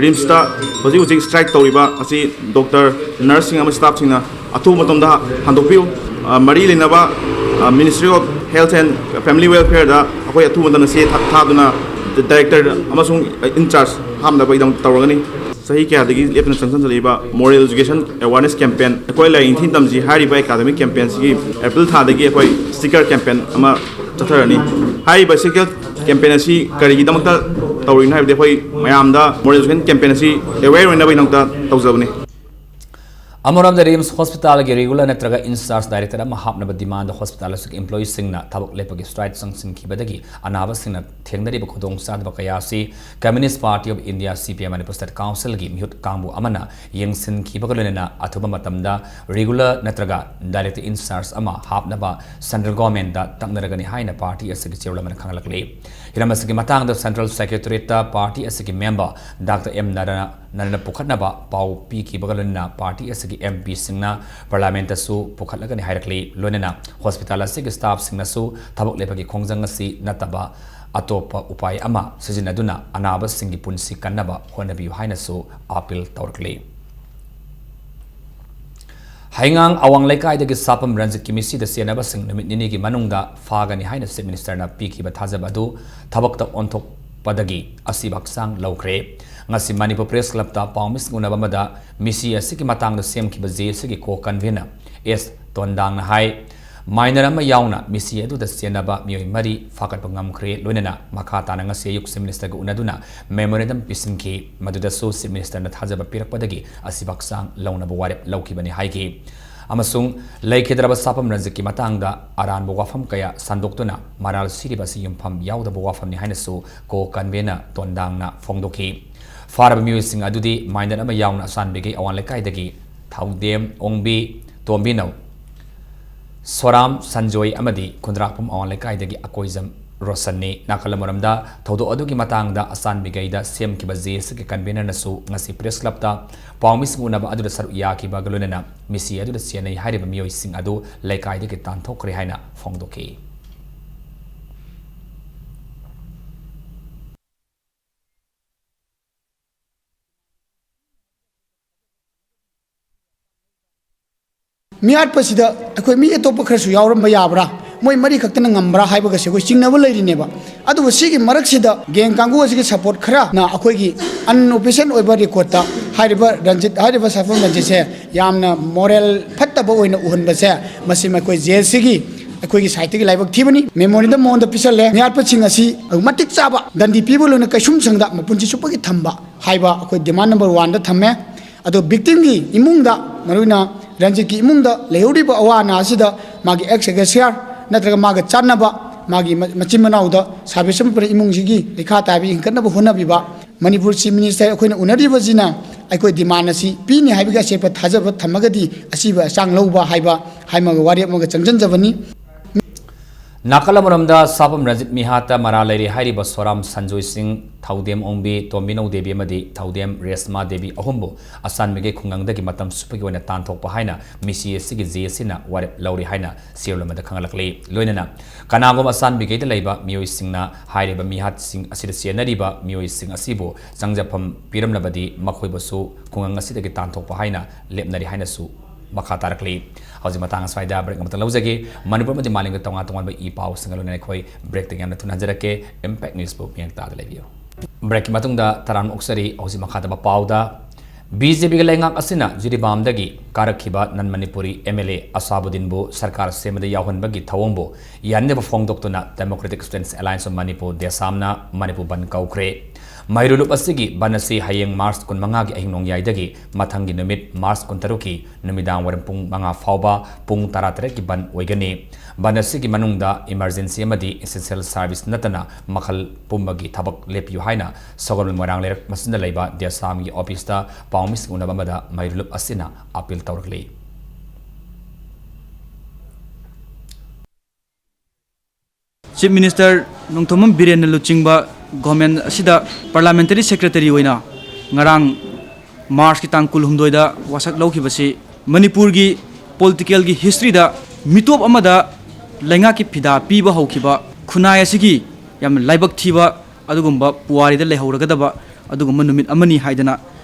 ꯔꯤꯝꯁꯇ ꯍꯧꯖꯤꯛ ꯍꯧꯖꯤꯛ strike ꯇꯧꯔꯤꯕ ꯑꯁꯤ doctor, nurse ꯁꯤꯡ ꯑꯃꯁꯨꯡ staff ꯁꯤꯡꯅ ꯑꯊꯨꯕ ꯃꯇꯝꯗ ꯍꯟꯗꯣꯛꯄꯤꯌꯨ꯫ ꯑ, ꯃꯔꯤ ꯂꯩꯅꯕ, ꯑ, Ministry of Health and Family Welfare ꯗ ꯑꯩꯈꯣꯏ ꯑꯊꯨꯕ ꯃꯇꯝꯗ ꯆꯦ ꯊꯥ-, ꯊꯥꯗꯨꯅ director ꯑꯃꯁꯨꯡ in charge ꯍꯥꯞꯅꯕꯒꯤꯗꯃꯛ ꯇꯧꯔꯒꯅꯤ꯫ ꯆꯍꯤ ꯀꯌꯥꯗꯒꯤ ꯂꯦꯞꯇꯅ ꯆꯪꯁꯤꯟꯖꯔꯛꯏꯕ Moral Education Awareness Campaign, ꯑꯩꯈꯣꯏ ꯂꯥꯏꯔꯤꯛ ꯅꯤꯡꯊꯤꯅ ꯇꯝꯁꯤ ꯍꯥꯏꯔꯤꯕ academic campaign ꯁꯤꯒꯤ April ꯊꯥꯗꯒꯤ ꯑꯩꯈꯣꯏ sticker campaign ꯑꯃ ꯆꯠꯊꯔꯅꯤ꯫ ꯍꯥꯏꯔꯤꯕ sticker campaign ꯑꯁꯤ ꯀꯔꯤꯒꯤꯗꯃꯛꯇ ꯇꯧꯔꯤꯅꯣ ꯍꯥꯏꯕꯗꯤ, ꯑꯩꯈꯣꯏ ꯃꯌꯥꯝꯗ Moral Education Campaign ꯑꯁꯤ aware ꯑꯣꯏꯅꯕꯒꯤꯗꯃꯛꯇ ꯇꯧꯖꯕꯅꯤ꯫ ꯑꯃꯔꯣꯝꯗ, ꯔꯤꯝꯁ hospital ꯒꯤ regular ꯅꯠꯇ꯭ꯔꯒ in charge director ꯑꯃ ꯍꯥꯞꯅꯕ demand hospital ꯑꯁꯤꯒꯤ employee ꯁꯤꯡꯅ ꯊꯕꯛ ꯂꯦꯞꯄꯒꯤ strike ꯆꯪꯁꯤꯟꯈꯤꯕꯗꯒꯤ ꯑꯅꯥꯕꯁꯤꯡꯅ ꯊꯦꯡꯅꯔꯤꯕ ꯈꯨꯗꯣꯡꯆꯥꯗꯕ ꯀꯌꯥ ꯑꯁꯤ Communist Party of India, C P I, Manipur State Council ꯒꯤ ꯃꯤꯍꯨꯠ ꯀꯥꯡꯕꯨ ꯑꯃꯅ ꯌꯦꯡꯁꯤꯟꯈꯤꯕꯒ ꯂꯣꯏꯅꯅ ꯑꯊꯨꯕ ꯃꯇꯝꯗ regular ꯅꯠꯇ꯭ꯔꯒ director in charge ꯑꯃ ꯍꯥꯞꯅꯕ central government ꯇ ꯇꯛꯅꯔꯒꯅꯤ ꯍꯥꯏꯅ party ꯑꯁꯤꯒꯤ chairman ꯑꯃꯅ ꯈꯪꯍꯜꯂꯛꯂꯤ꯫ ꯍꯤꯔꯝ ꯑꯁꯤꯒꯤ ꯃꯇꯥꯡꯗ Central Secretariat ꯇ party ꯑꯁꯤꯒꯤ member Doctor M ꯅꯥꯔꯥꯌꯅ ꯅꯅ ꯄꯨꯈꯠꯅꯕ ꯄꯥꯎ ꯄꯤꯈꯤꯕꯒ ꯂꯣꯏꯅꯅ ꯄꯥꯔꯇꯤ ꯑꯁꯤꯒꯤ ꯑꯦꯝ ꯄꯤꯁꯤꯡꯅ ꯄꯥꯔꯂꯤꯌꯥꯃꯦꯟꯇꯁꯨ ꯄꯨꯈꯠꯂꯒꯅꯤ ꯍꯥꯏꯔꯛꯂꯤ꯫ ꯂꯣꯏꯅꯅ ꯍꯣꯁꯄꯤꯇꯥꯜ ꯑꯁꯤꯒꯤ ꯁ꯭ꯇꯥꯐꯁꯤꯡꯅꯁꯨ ꯊꯕꯛ ꯂꯦꯞꯄꯒꯤ ꯈꯣꯡꯖꯪ ꯑꯁꯤ ꯅꯠꯇꯕ ꯑꯇꯣꯞꯄ ꯎꯄꯥꯏ ꯑꯃ ꯁꯤꯖꯤꯟꯅꯗꯨꯅ ꯑꯅꯥꯕꯁꯤꯡꯒꯤ ꯄꯨꯟꯁꯤ ꯀꯟꯅꯕ ꯍꯣꯠꯅꯕꯤꯌꯨ ꯍꯥꯏꯅꯁꯨ ꯑꯥꯄꯤꯜ ꯇꯧꯔꯛꯂꯤ꯫ ꯍꯩꯉꯥꯡ ꯑꯋꯥꯡ ꯂꯩꯀꯥꯏꯗꯒꯤ ꯁꯥꯄꯝ ꯔꯟꯖꯤꯠꯀꯤ ꯃꯤꯁꯤꯗ ꯆꯦꯟꯅꯕꯁꯤꯡ ꯅꯨꯃꯤꯠ ꯅꯤꯅꯤꯒꯤ ꯃꯅꯨꯡꯗ ꯐꯥꯒꯅꯤ ꯍꯥꯏꯅ ꯆꯤꯐ ꯃꯤꯅꯤꯁꯇꯔꯅ ꯄꯤꯈꯤꯕ ꯊꯥꯖꯕ ꯑꯗꯨ ꯊꯕꯛꯇ ꯑꯣꯟꯊꯣꯛꯄꯗꯒꯤ ꯑꯁꯤꯕ ꯍꯛꯆꯥꯡ ꯂꯧꯈ꯭ꯔꯦ꯫ ꯉꯁꯤ ꯃꯅꯤꯄꯨꯔ ꯄ꯭ꯔꯦꯁ ꯀ꯭ꯂꯕꯇ ꯄꯥꯎꯃꯤꯁꯤꯡ ꯎꯅꯕ ꯑꯃꯗ ꯃꯤꯁꯤ ꯑꯁꯤꯒꯤ ꯃꯇꯥꯡꯗ ꯁꯦꯝꯈꯤꯕ ꯖꯦ ꯑꯦꯁ ꯁꯤꯒꯤ ꯀꯣ ꯀꯟꯚꯤꯅꯔ ꯑꯦꯁ ꯇꯣꯟꯗꯥꯡꯅ ꯍꯥꯏ, ꯃꯥꯏꯅꯔ ꯑꯃ ꯌꯥꯎꯅ ꯃꯤꯁꯤ ꯑꯗꯨꯗ ꯆꯦꯟꯅꯕ ꯃꯤꯑꯣꯏ ꯃꯔꯤ ꯐꯥꯒꯠꯄ ꯉꯝꯈ꯭ꯔꯦ꯫ ꯂꯣꯏꯅꯅ ꯃꯈꯥ ꯇꯥꯅ ꯉꯁꯤ ꯑꯌꯨꯛ ꯆꯤꯐ ꯃꯤꯅꯤꯁꯇꯔꯒ ꯎꯅꯗꯨꯅ ꯃꯦꯃꯣꯔꯦꯟꯗꯝ ꯄꯤꯁꯤꯟꯈꯤ꯫ ꯃꯗꯨꯗꯁꯨ ꯆꯤꯐ ꯃꯤꯅꯤꯁꯇꯔꯅ ꯊꯥꯖꯕ ꯄꯤꯔꯛꯄꯗꯒꯤ ꯑꯁꯤꯕ ꯍꯛꯆꯥꯡ ꯂꯧꯅꯕ ꯋꯥꯔꯦꯞ ꯂꯧꯈꯤꯕꯅꯤ ꯍꯥꯏꯈꯤ꯫ ꯑꯃꯁꯨꯡ ꯂꯩꯈꯤꯗ꯭ꯔꯕ ꯁꯥꯄꯝ ꯔꯟꯖꯤꯠꯀꯤ ꯃꯇꯥꯡꯗ ꯑꯔꯥꯟꯕ ꯋꯥꯐꯝ ꯀꯌꯥ ꯁꯟꯗꯣꯛꯇꯨꯅ ꯃꯔꯥꯜ ꯁꯤꯔꯤꯕ ꯑꯁꯤ ꯌꯨꯝꯐꯝ ꯌꯥꯎꯗꯕ ꯋꯥꯐꯝꯅꯤ ꯍꯥꯏꯅꯁꯨ ꯀꯣ ꯀꯟꯚꯦꯅꯔ ꯇꯣꯟꯗꯥꯡꯅ ꯐꯣꯡꯗꯣꯛꯈꯤ꯫ ꯐꯥꯔꯕ ꯃꯤꯑꯣꯏꯁꯤꯡ ꯑꯗꯨꯗꯤ ꯃꯥꯏꯅꯔ ꯑꯃ ꯌꯥꯎꯅ ꯑꯆꯥꯟꯕꯤꯒꯩ ꯑꯋꯥꯡ ꯂꯩꯀꯥꯏꯗꯒꯤ ꯊꯧꯗꯦꯝ ꯑꯣꯡꯕꯤ, ꯇꯣꯝꯕꯤꯅꯧ, ꯁꯣꯔꯥꯝ ꯁꯟꯖꯣꯏ ꯑꯃꯗꯤ ꯈꯨꯟꯗ꯭ꯔꯥꯛꯄꯝ ꯑꯋꯥꯡ ꯂꯩꯀꯥꯏꯗꯒꯤ ꯑꯀꯣꯏꯖꯝ ꯔꯣꯁꯟꯅꯤ꯫ ꯅꯥꯀꯜ ꯑꯃꯔꯣꯝꯗ, ꯊꯧꯗꯣꯛ ꯑꯗꯨꯒꯤ ꯃꯇꯥꯡꯗ ꯑꯆꯥꯟꯕꯤꯒꯩꯗ ꯁꯦꯝꯈꯤꯕ ꯖꯦ ꯑꯦꯁ ꯁꯤꯒꯤ ꯀꯟꯚꯦꯅꯔꯅꯁꯨ ꯉꯁꯤ ꯄ꯭ꯔꯦꯁ ꯀ꯭ꯂꯕꯇ ꯄꯥꯎꯃꯤꯁꯤꯡ ꯎꯅꯕ ꯑꯗꯨꯗ ꯁꯔꯨꯛ ꯌꯥꯈꯤꯕꯒ ꯂꯣꯏꯅꯅ ꯃꯤꯁꯤ ꯑꯗꯨꯗ ꯆꯦꯟꯅꯩ ꯍꯥꯏꯔꯤꯕ ꯃꯤꯑꯣꯏꯁꯤꯡ ꯑꯗꯨ ꯂꯩꯀꯥꯏꯗꯒꯤ ꯇꯥꯟꯊꯣꯛꯈ꯭ꯔꯦ ꯍꯥꯏꯅ ꯐꯣꯡꯗꯣꯛꯈꯤ꯫ ꯃꯤꯍꯥꯠꯄꯁꯤꯗ ꯑꯩꯈꯣꯏ ꯃꯤ ꯑꯇꯣꯞꯄ ꯈꯔꯁꯨ ꯌꯥꯎꯔꯝꯕ ꯌꯥꯕ꯭ꯔꯥ, ꯃꯣꯏ ꯃꯔꯤ ꯈꯛꯇꯅ ꯉꯝꯕ꯭ꯔꯥ ꯍꯥꯏꯕꯒꯁꯦ ꯑꯩꯈꯣꯏ ꯆꯤꯡꯅꯕ ꯂꯩꯔꯤꯅꯦꯕ꯫ ꯑꯗꯨꯕꯨ ꯁꯤꯒꯤ ꯃꯔꯛꯁꯤꯗ ꯒꯦꯡ ꯀꯥꯡꯕꯨ ꯑꯁꯤꯒꯤ ꯁꯄꯣꯔꯠ ꯈꯔꯅ ꯑꯩꯈꯣꯏꯒꯤ ꯑꯟꯑꯣꯐꯤꯁꯤꯌꯦꯜ ꯑꯣꯏꯕ ꯔꯦꯀꯣꯔꯠꯇ ꯍꯥꯏꯔꯤꯕ ꯔꯟꯖꯤꯠ ꯍꯥꯏꯔꯤꯕ ꯁꯥꯐꯝ ꯔꯟꯖꯤꯠꯁꯦ ꯌꯥꯝꯅ ꯃꯣꯔꯦꯜ ꯐꯠꯇꯕ ꯑꯣꯏꯅ ꯎꯍꯟꯕꯁꯦ, ꯃꯁꯤ ꯑꯩꯈꯣꯏ ꯖꯦ ꯑꯦꯁ ꯁꯤꯒꯤ ꯑꯩꯈꯣꯏꯒꯤ ꯁꯥꯏꯠꯇꯒꯤ ꯂꯥꯏꯕꯛ ꯊꯤꯕꯅꯤ꯫ ꯃꯦꯃꯣꯔꯦꯟꯗꯝ ꯃꯉꯣꯟꯗ ꯄꯤꯁꯜꯂꯦ꯫ ꯃꯤꯍꯥꯠꯄꯁꯤꯡ ꯑꯁꯤ ꯃꯇꯤꯛ ꯆꯥꯕ ꯗꯟꯗꯤ ꯄꯤꯕ ꯂꯣꯏꯅ ꯀꯩꯁꯨꯝ ꯁꯪꯗ ꯃꯄꯨꯟꯁꯤ ꯆꯨꯞꯄꯒꯤ ꯊꯝꯕ ꯍꯥꯏꯕ ꯑꯩꯈꯣꯏ ꯗꯤꯃꯥꯟ ꯅꯝꯕꯔ ꯋꯥꯟꯗ ꯊꯝꯃꯦ꯫ ꯑꯗꯣ ꯚꯤꯛꯇꯤꯝꯒꯤ ꯏꯃꯨꯡꯗ, ꯃꯔꯨꯑꯣꯏꯅ ꯔꯟꯖꯤꯠꯀꯤ ꯏꯃꯨꯡꯗ ꯂꯩꯍꯧꯔꯤꯕ ꯑꯋꯥ ꯑꯅꯥ ꯑꯁꯤꯗ ꯃꯥꯒꯤ ꯑꯦꯛꯁ ꯑꯦꯒꯦꯁꯤꯌꯥꯔ ꯅꯠꯇ꯭ꯔꯒ ꯃꯥꯒ ꯆꯥꯟꯅꯕ ꯃꯥꯒꯤ ꯃ-, ꯃꯆꯤꯟ ꯃꯅꯥꯎꯗ ꯁꯥꯔꯚꯤꯁ ꯑꯃ ꯄꯤꯔꯛ ꯏꯃꯨꯡꯁꯤꯒꯤ ꯂꯩꯈꯥ ꯇꯥꯕ ꯍꯤꯡꯒꯠꯅꯕ ꯍꯣꯠꯅꯕꯤꯕ꯫ ꯃꯅꯤꯄꯨꯔ ꯆꯤꯐ ꯃꯤꯅꯤꯁꯇꯔ ꯑꯩꯈꯣꯏꯅ ꯎꯅꯔꯤꯕꯁꯤꯅ ꯑꯩꯈꯣꯏ ꯗꯤꯃꯥꯟ ꯑꯁꯤ ꯄꯤꯅꯤ ꯍꯥꯏꯕꯒꯤ ꯑꯆꯦꯠꯄ ꯊꯥꯖꯕ ꯊꯝꯃꯒꯗꯤ ꯑꯁꯤꯕ ꯑꯆꯥꯡ ꯂꯧꯕ ꯍꯥꯏꯕ ꯍꯥꯏꯃꯒ ꯋꯥꯔꯦꯞ ꯑꯃꯒ ꯆꯪꯁꯤꯟꯖꯕꯅꯤ꯫ ꯅꯥꯀꯜ ꯑꯃꯔꯣꯝꯗ ꯁꯥꯄꯝ ꯔꯟꯖꯤꯠ ꯃꯤꯍꯥꯠꯇ ꯃꯔꯥꯜ ꯂꯩꯔꯤ ꯍꯥꯏꯔꯤꯕ ꯁꯣꯔꯥꯝ ꯁꯟꯖꯣꯏ ꯁꯤꯡ, ꯊꯧꯗꯦꯝ ꯑꯣꯡꯕꯤ, ꯇꯣꯝꯕꯤꯅꯧ ꯗꯦꯕꯤ ꯑꯃꯗꯤ ꯊꯧꯗꯦꯝ ꯔꯦꯁꯃꯥ ꯗꯦꯕꯤ ꯑꯍꯨꯝꯕꯨ ꯑꯁꯥꯟꯃꯤꯒꯤ ꯈꯨꯡꯒꯪꯗꯒꯤ ꯃꯇꯝ ꯆꯨꯞꯄꯒꯤ ꯑꯣꯏꯅ ꯇꯥꯟꯊꯣꯛꯄ ꯍꯥꯏꯅ ꯃꯤꯁꯤ ꯑꯁꯤꯒꯤ ꯖꯦ ꯑꯦꯁ ꯁꯤꯅ ꯋꯥꯔꯦꯞ ꯂꯧꯔꯤ ꯍꯥꯏꯅ ꯆꯦꯔꯣꯜ ꯑꯃꯗ ꯈꯪꯍꯜꯂꯛꯂꯤ꯫ ꯂꯣꯏꯅꯅ ꯀꯅꯥꯒꯨꯝꯕ ꯑꯁꯥꯟꯕꯤꯒꯩꯗ ꯂꯩꯕ ꯃꯤꯑꯣꯏꯁꯤꯡꯅ ꯍꯥꯏꯔꯤꯕ ꯃꯤꯍꯥꯠꯁꯤꯡ ꯑꯁꯤꯗ ꯆꯦꯟꯅꯔꯤꯕ ꯃꯤꯑꯣꯏꯁꯤꯡ ꯑꯁꯤꯕꯨ ꯆꯪꯖꯐꯝ ꯄꯤꯔꯝꯂꯕꯗꯤ ꯃꯈꯣꯏꯕꯨꯁꯨ ꯈꯨꯡꯒꯪ ꯑꯁꯤꯗꯒꯤ ꯇꯥꯟꯊꯣꯛꯄ ꯍꯥꯏꯅ ꯂꯦꯞꯅꯔꯤ ꯍꯥꯏꯅꯁꯨ ꯃꯈꯥ ꯇꯥꯔꯛꯂꯤ꯫ ꯍꯧꯖꯤꯛ ꯃꯇꯥꯡ ꯑꯁ꯭ꯋꯥꯏꯗ ꯕ꯭ꯔꯦꯛ ꯑꯃꯇꯪ ꯂꯧꯖꯒꯦ꯫ ꯃꯅꯤꯄꯨꯔ ꯑꯃꯗꯤ ꯃꯥꯂꯦꯝꯒꯤ ꯇꯣꯉꯥꯟ ꯇꯣꯉꯥꯟꯕ ꯏ ꯄꯥꯎꯁꯤꯡꯒ ꯂꯣꯏꯅꯅ ꯑꯩꯈꯣꯏ ꯕ꯭ꯔꯦꯛꯇꯒꯤ ꯌꯥꯝꯅ ꯊꯨꯅ ꯍꯟꯖꯔꯛꯀꯦ꯫ ꯏꯝꯄꯦꯛ ꯅ꯭ꯌꯨꯁꯄꯨ ꯃꯤꯠꯌꯦꯡ ꯇꯥꯗ ꯂꯩꯕꯤꯌꯨ꯫ ꯕ꯭ꯔꯦꯛꯀꯤ ꯃꯇꯨꯡꯗ ꯇꯔꯥꯝꯅ ꯑꯣꯛꯆꯔꯤ꯫ ꯍꯧꯖꯤꯛ ꯃꯈꯥ ꯇꯥꯕ ꯄꯥꯎꯗ, ꯕꯤ ꯖꯦ ꯄꯤꯒꯤ ꯂꯩꯉꯥꯛ ꯑꯁꯤꯅ ꯖꯤꯔꯤꯕꯥꯝꯗꯒꯤ ꯀꯥꯔꯛꯈꯤꯕ ꯅꯟ ꯃꯅꯤꯄꯨꯔꯤ ꯑꯦꯝ ꯑꯦꯜ ꯑꯦ ꯑꯁꯥꯕꯨꯗꯤꯟꯕꯨ ꯁꯔꯀꯥꯔ ꯁꯦꯝꯕꯗ ꯌꯥꯎꯍꯟꯕꯒꯤ ꯊꯧꯑꯣꯡꯕꯨ ꯌꯥꯅꯤꯡꯗꯕ ꯐꯣꯡꯗꯣꯛꯇꯨꯅ Democratic Students Alliance of Manipur, ꯗꯦꯁꯥꯝꯅ Manipur ꯕꯟꯗ ꯀꯧꯈ꯭ꯔꯦ꯫ ꯃꯩꯔꯨ ꯂꯨꯞ ꯑꯁꯤꯒꯤ ꯕꯟꯗ ꯑꯁꯤ ꯍꯌꯦꯡ ꯃꯥꯔꯆ ꯀꯨꯟꯃꯉꯥꯒꯤ ꯑꯍꯤꯡ ꯅꯣꯡꯌꯥꯏꯗꯒꯤ ꯃꯊꯪꯒꯤ ꯅꯨꯃꯤꯠ ꯃꯥꯔꯆ ꯀꯨꯟꯇꯔꯨꯛꯀꯤ ꯅꯨꯃꯤꯗꯥꯡ ꯋꯥꯏꯔꯝ ꯄꯨꯡ ꯃꯉꯥ ꯐꯥꯎꯕ ꯄꯨꯡ ꯇꯔꯥꯇꯔꯦꯠꯀꯤ ꯕꯟꯗ ꯑꯣꯏꯒꯅꯤ꯫ ꯕꯟꯗ ꯑꯁꯤꯒꯤ ꯃꯅꯨꯡꯗ emergency ꯑꯃꯗꯤ essential service ꯅꯠꯇꯅ ꯃꯈꯜ ꯄꯨꯝꯕꯒꯤ ꯊꯕꯛ ꯂꯦꯞꯄꯤꯌꯨ ꯍꯥꯏꯅ ꯁꯒꯣꯜꯕꯟ ꯃꯣꯏꯔꯥꯡ ꯂꯩꯔꯛ ꯃꯆꯤꯟꯗ ꯂꯩꯕ ꯗꯦꯁꯥꯝꯒꯤ ꯑꯣꯐꯤꯁꯇ ꯄꯥꯎꯃꯤꯁꯤꯡ ꯎꯅꯕ ꯑꯃꯗ ꯃꯩꯔꯨ ꯂꯨꯞ ꯑꯁꯤꯅ ꯑꯥꯄꯤꯜ ꯇꯧꯔꯛꯂꯤ꯫ Chief Minister ꯅꯣꯡꯊꯣꯝꯕꯝ ꯕꯤꯔꯦꯟꯅ ꯂꯨꯆꯤꯡꯕ government ꯑꯁꯤꯗ parliamentary secretary ꯑꯣꯏꯅ ꯉꯔꯥꯡ ꯃꯥꯔꯆꯀꯤ ꯇꯥꯡ ꯀꯨꯟꯍꯨꯝꯗꯣꯏꯗ ꯋꯥꯁꯛ ꯂꯧꯈꯤꯕꯁꯤ ꯃꯅꯤꯄꯨꯔꯒꯤ politicalꯒꯤ historyꯗ ꯃꯤꯇꯣꯞ ꯑꯃꯗ ꯂꯩꯉꯥꯛꯀꯤ ꯐꯤꯗꯥ ꯄꯤꯕ ꯍꯧꯈꯤꯕ ꯈꯨꯟꯅꯥꯏ ꯑꯁꯤꯒꯤ ꯌꯥꯝꯅ ꯂꯥꯏꯕꯛ ꯊꯤꯕ ꯑꯗꯨꯒꯨꯝꯕ ꯄꯨꯋꯥꯔꯤꯗ ꯂꯩꯍꯧꯔꯒꯗꯕ ꯑꯗꯨꯒꯨꯝꯕ ꯅꯨꯃꯤꯠ ꯑꯃꯅꯤ ꯍꯥꯏꯗꯅ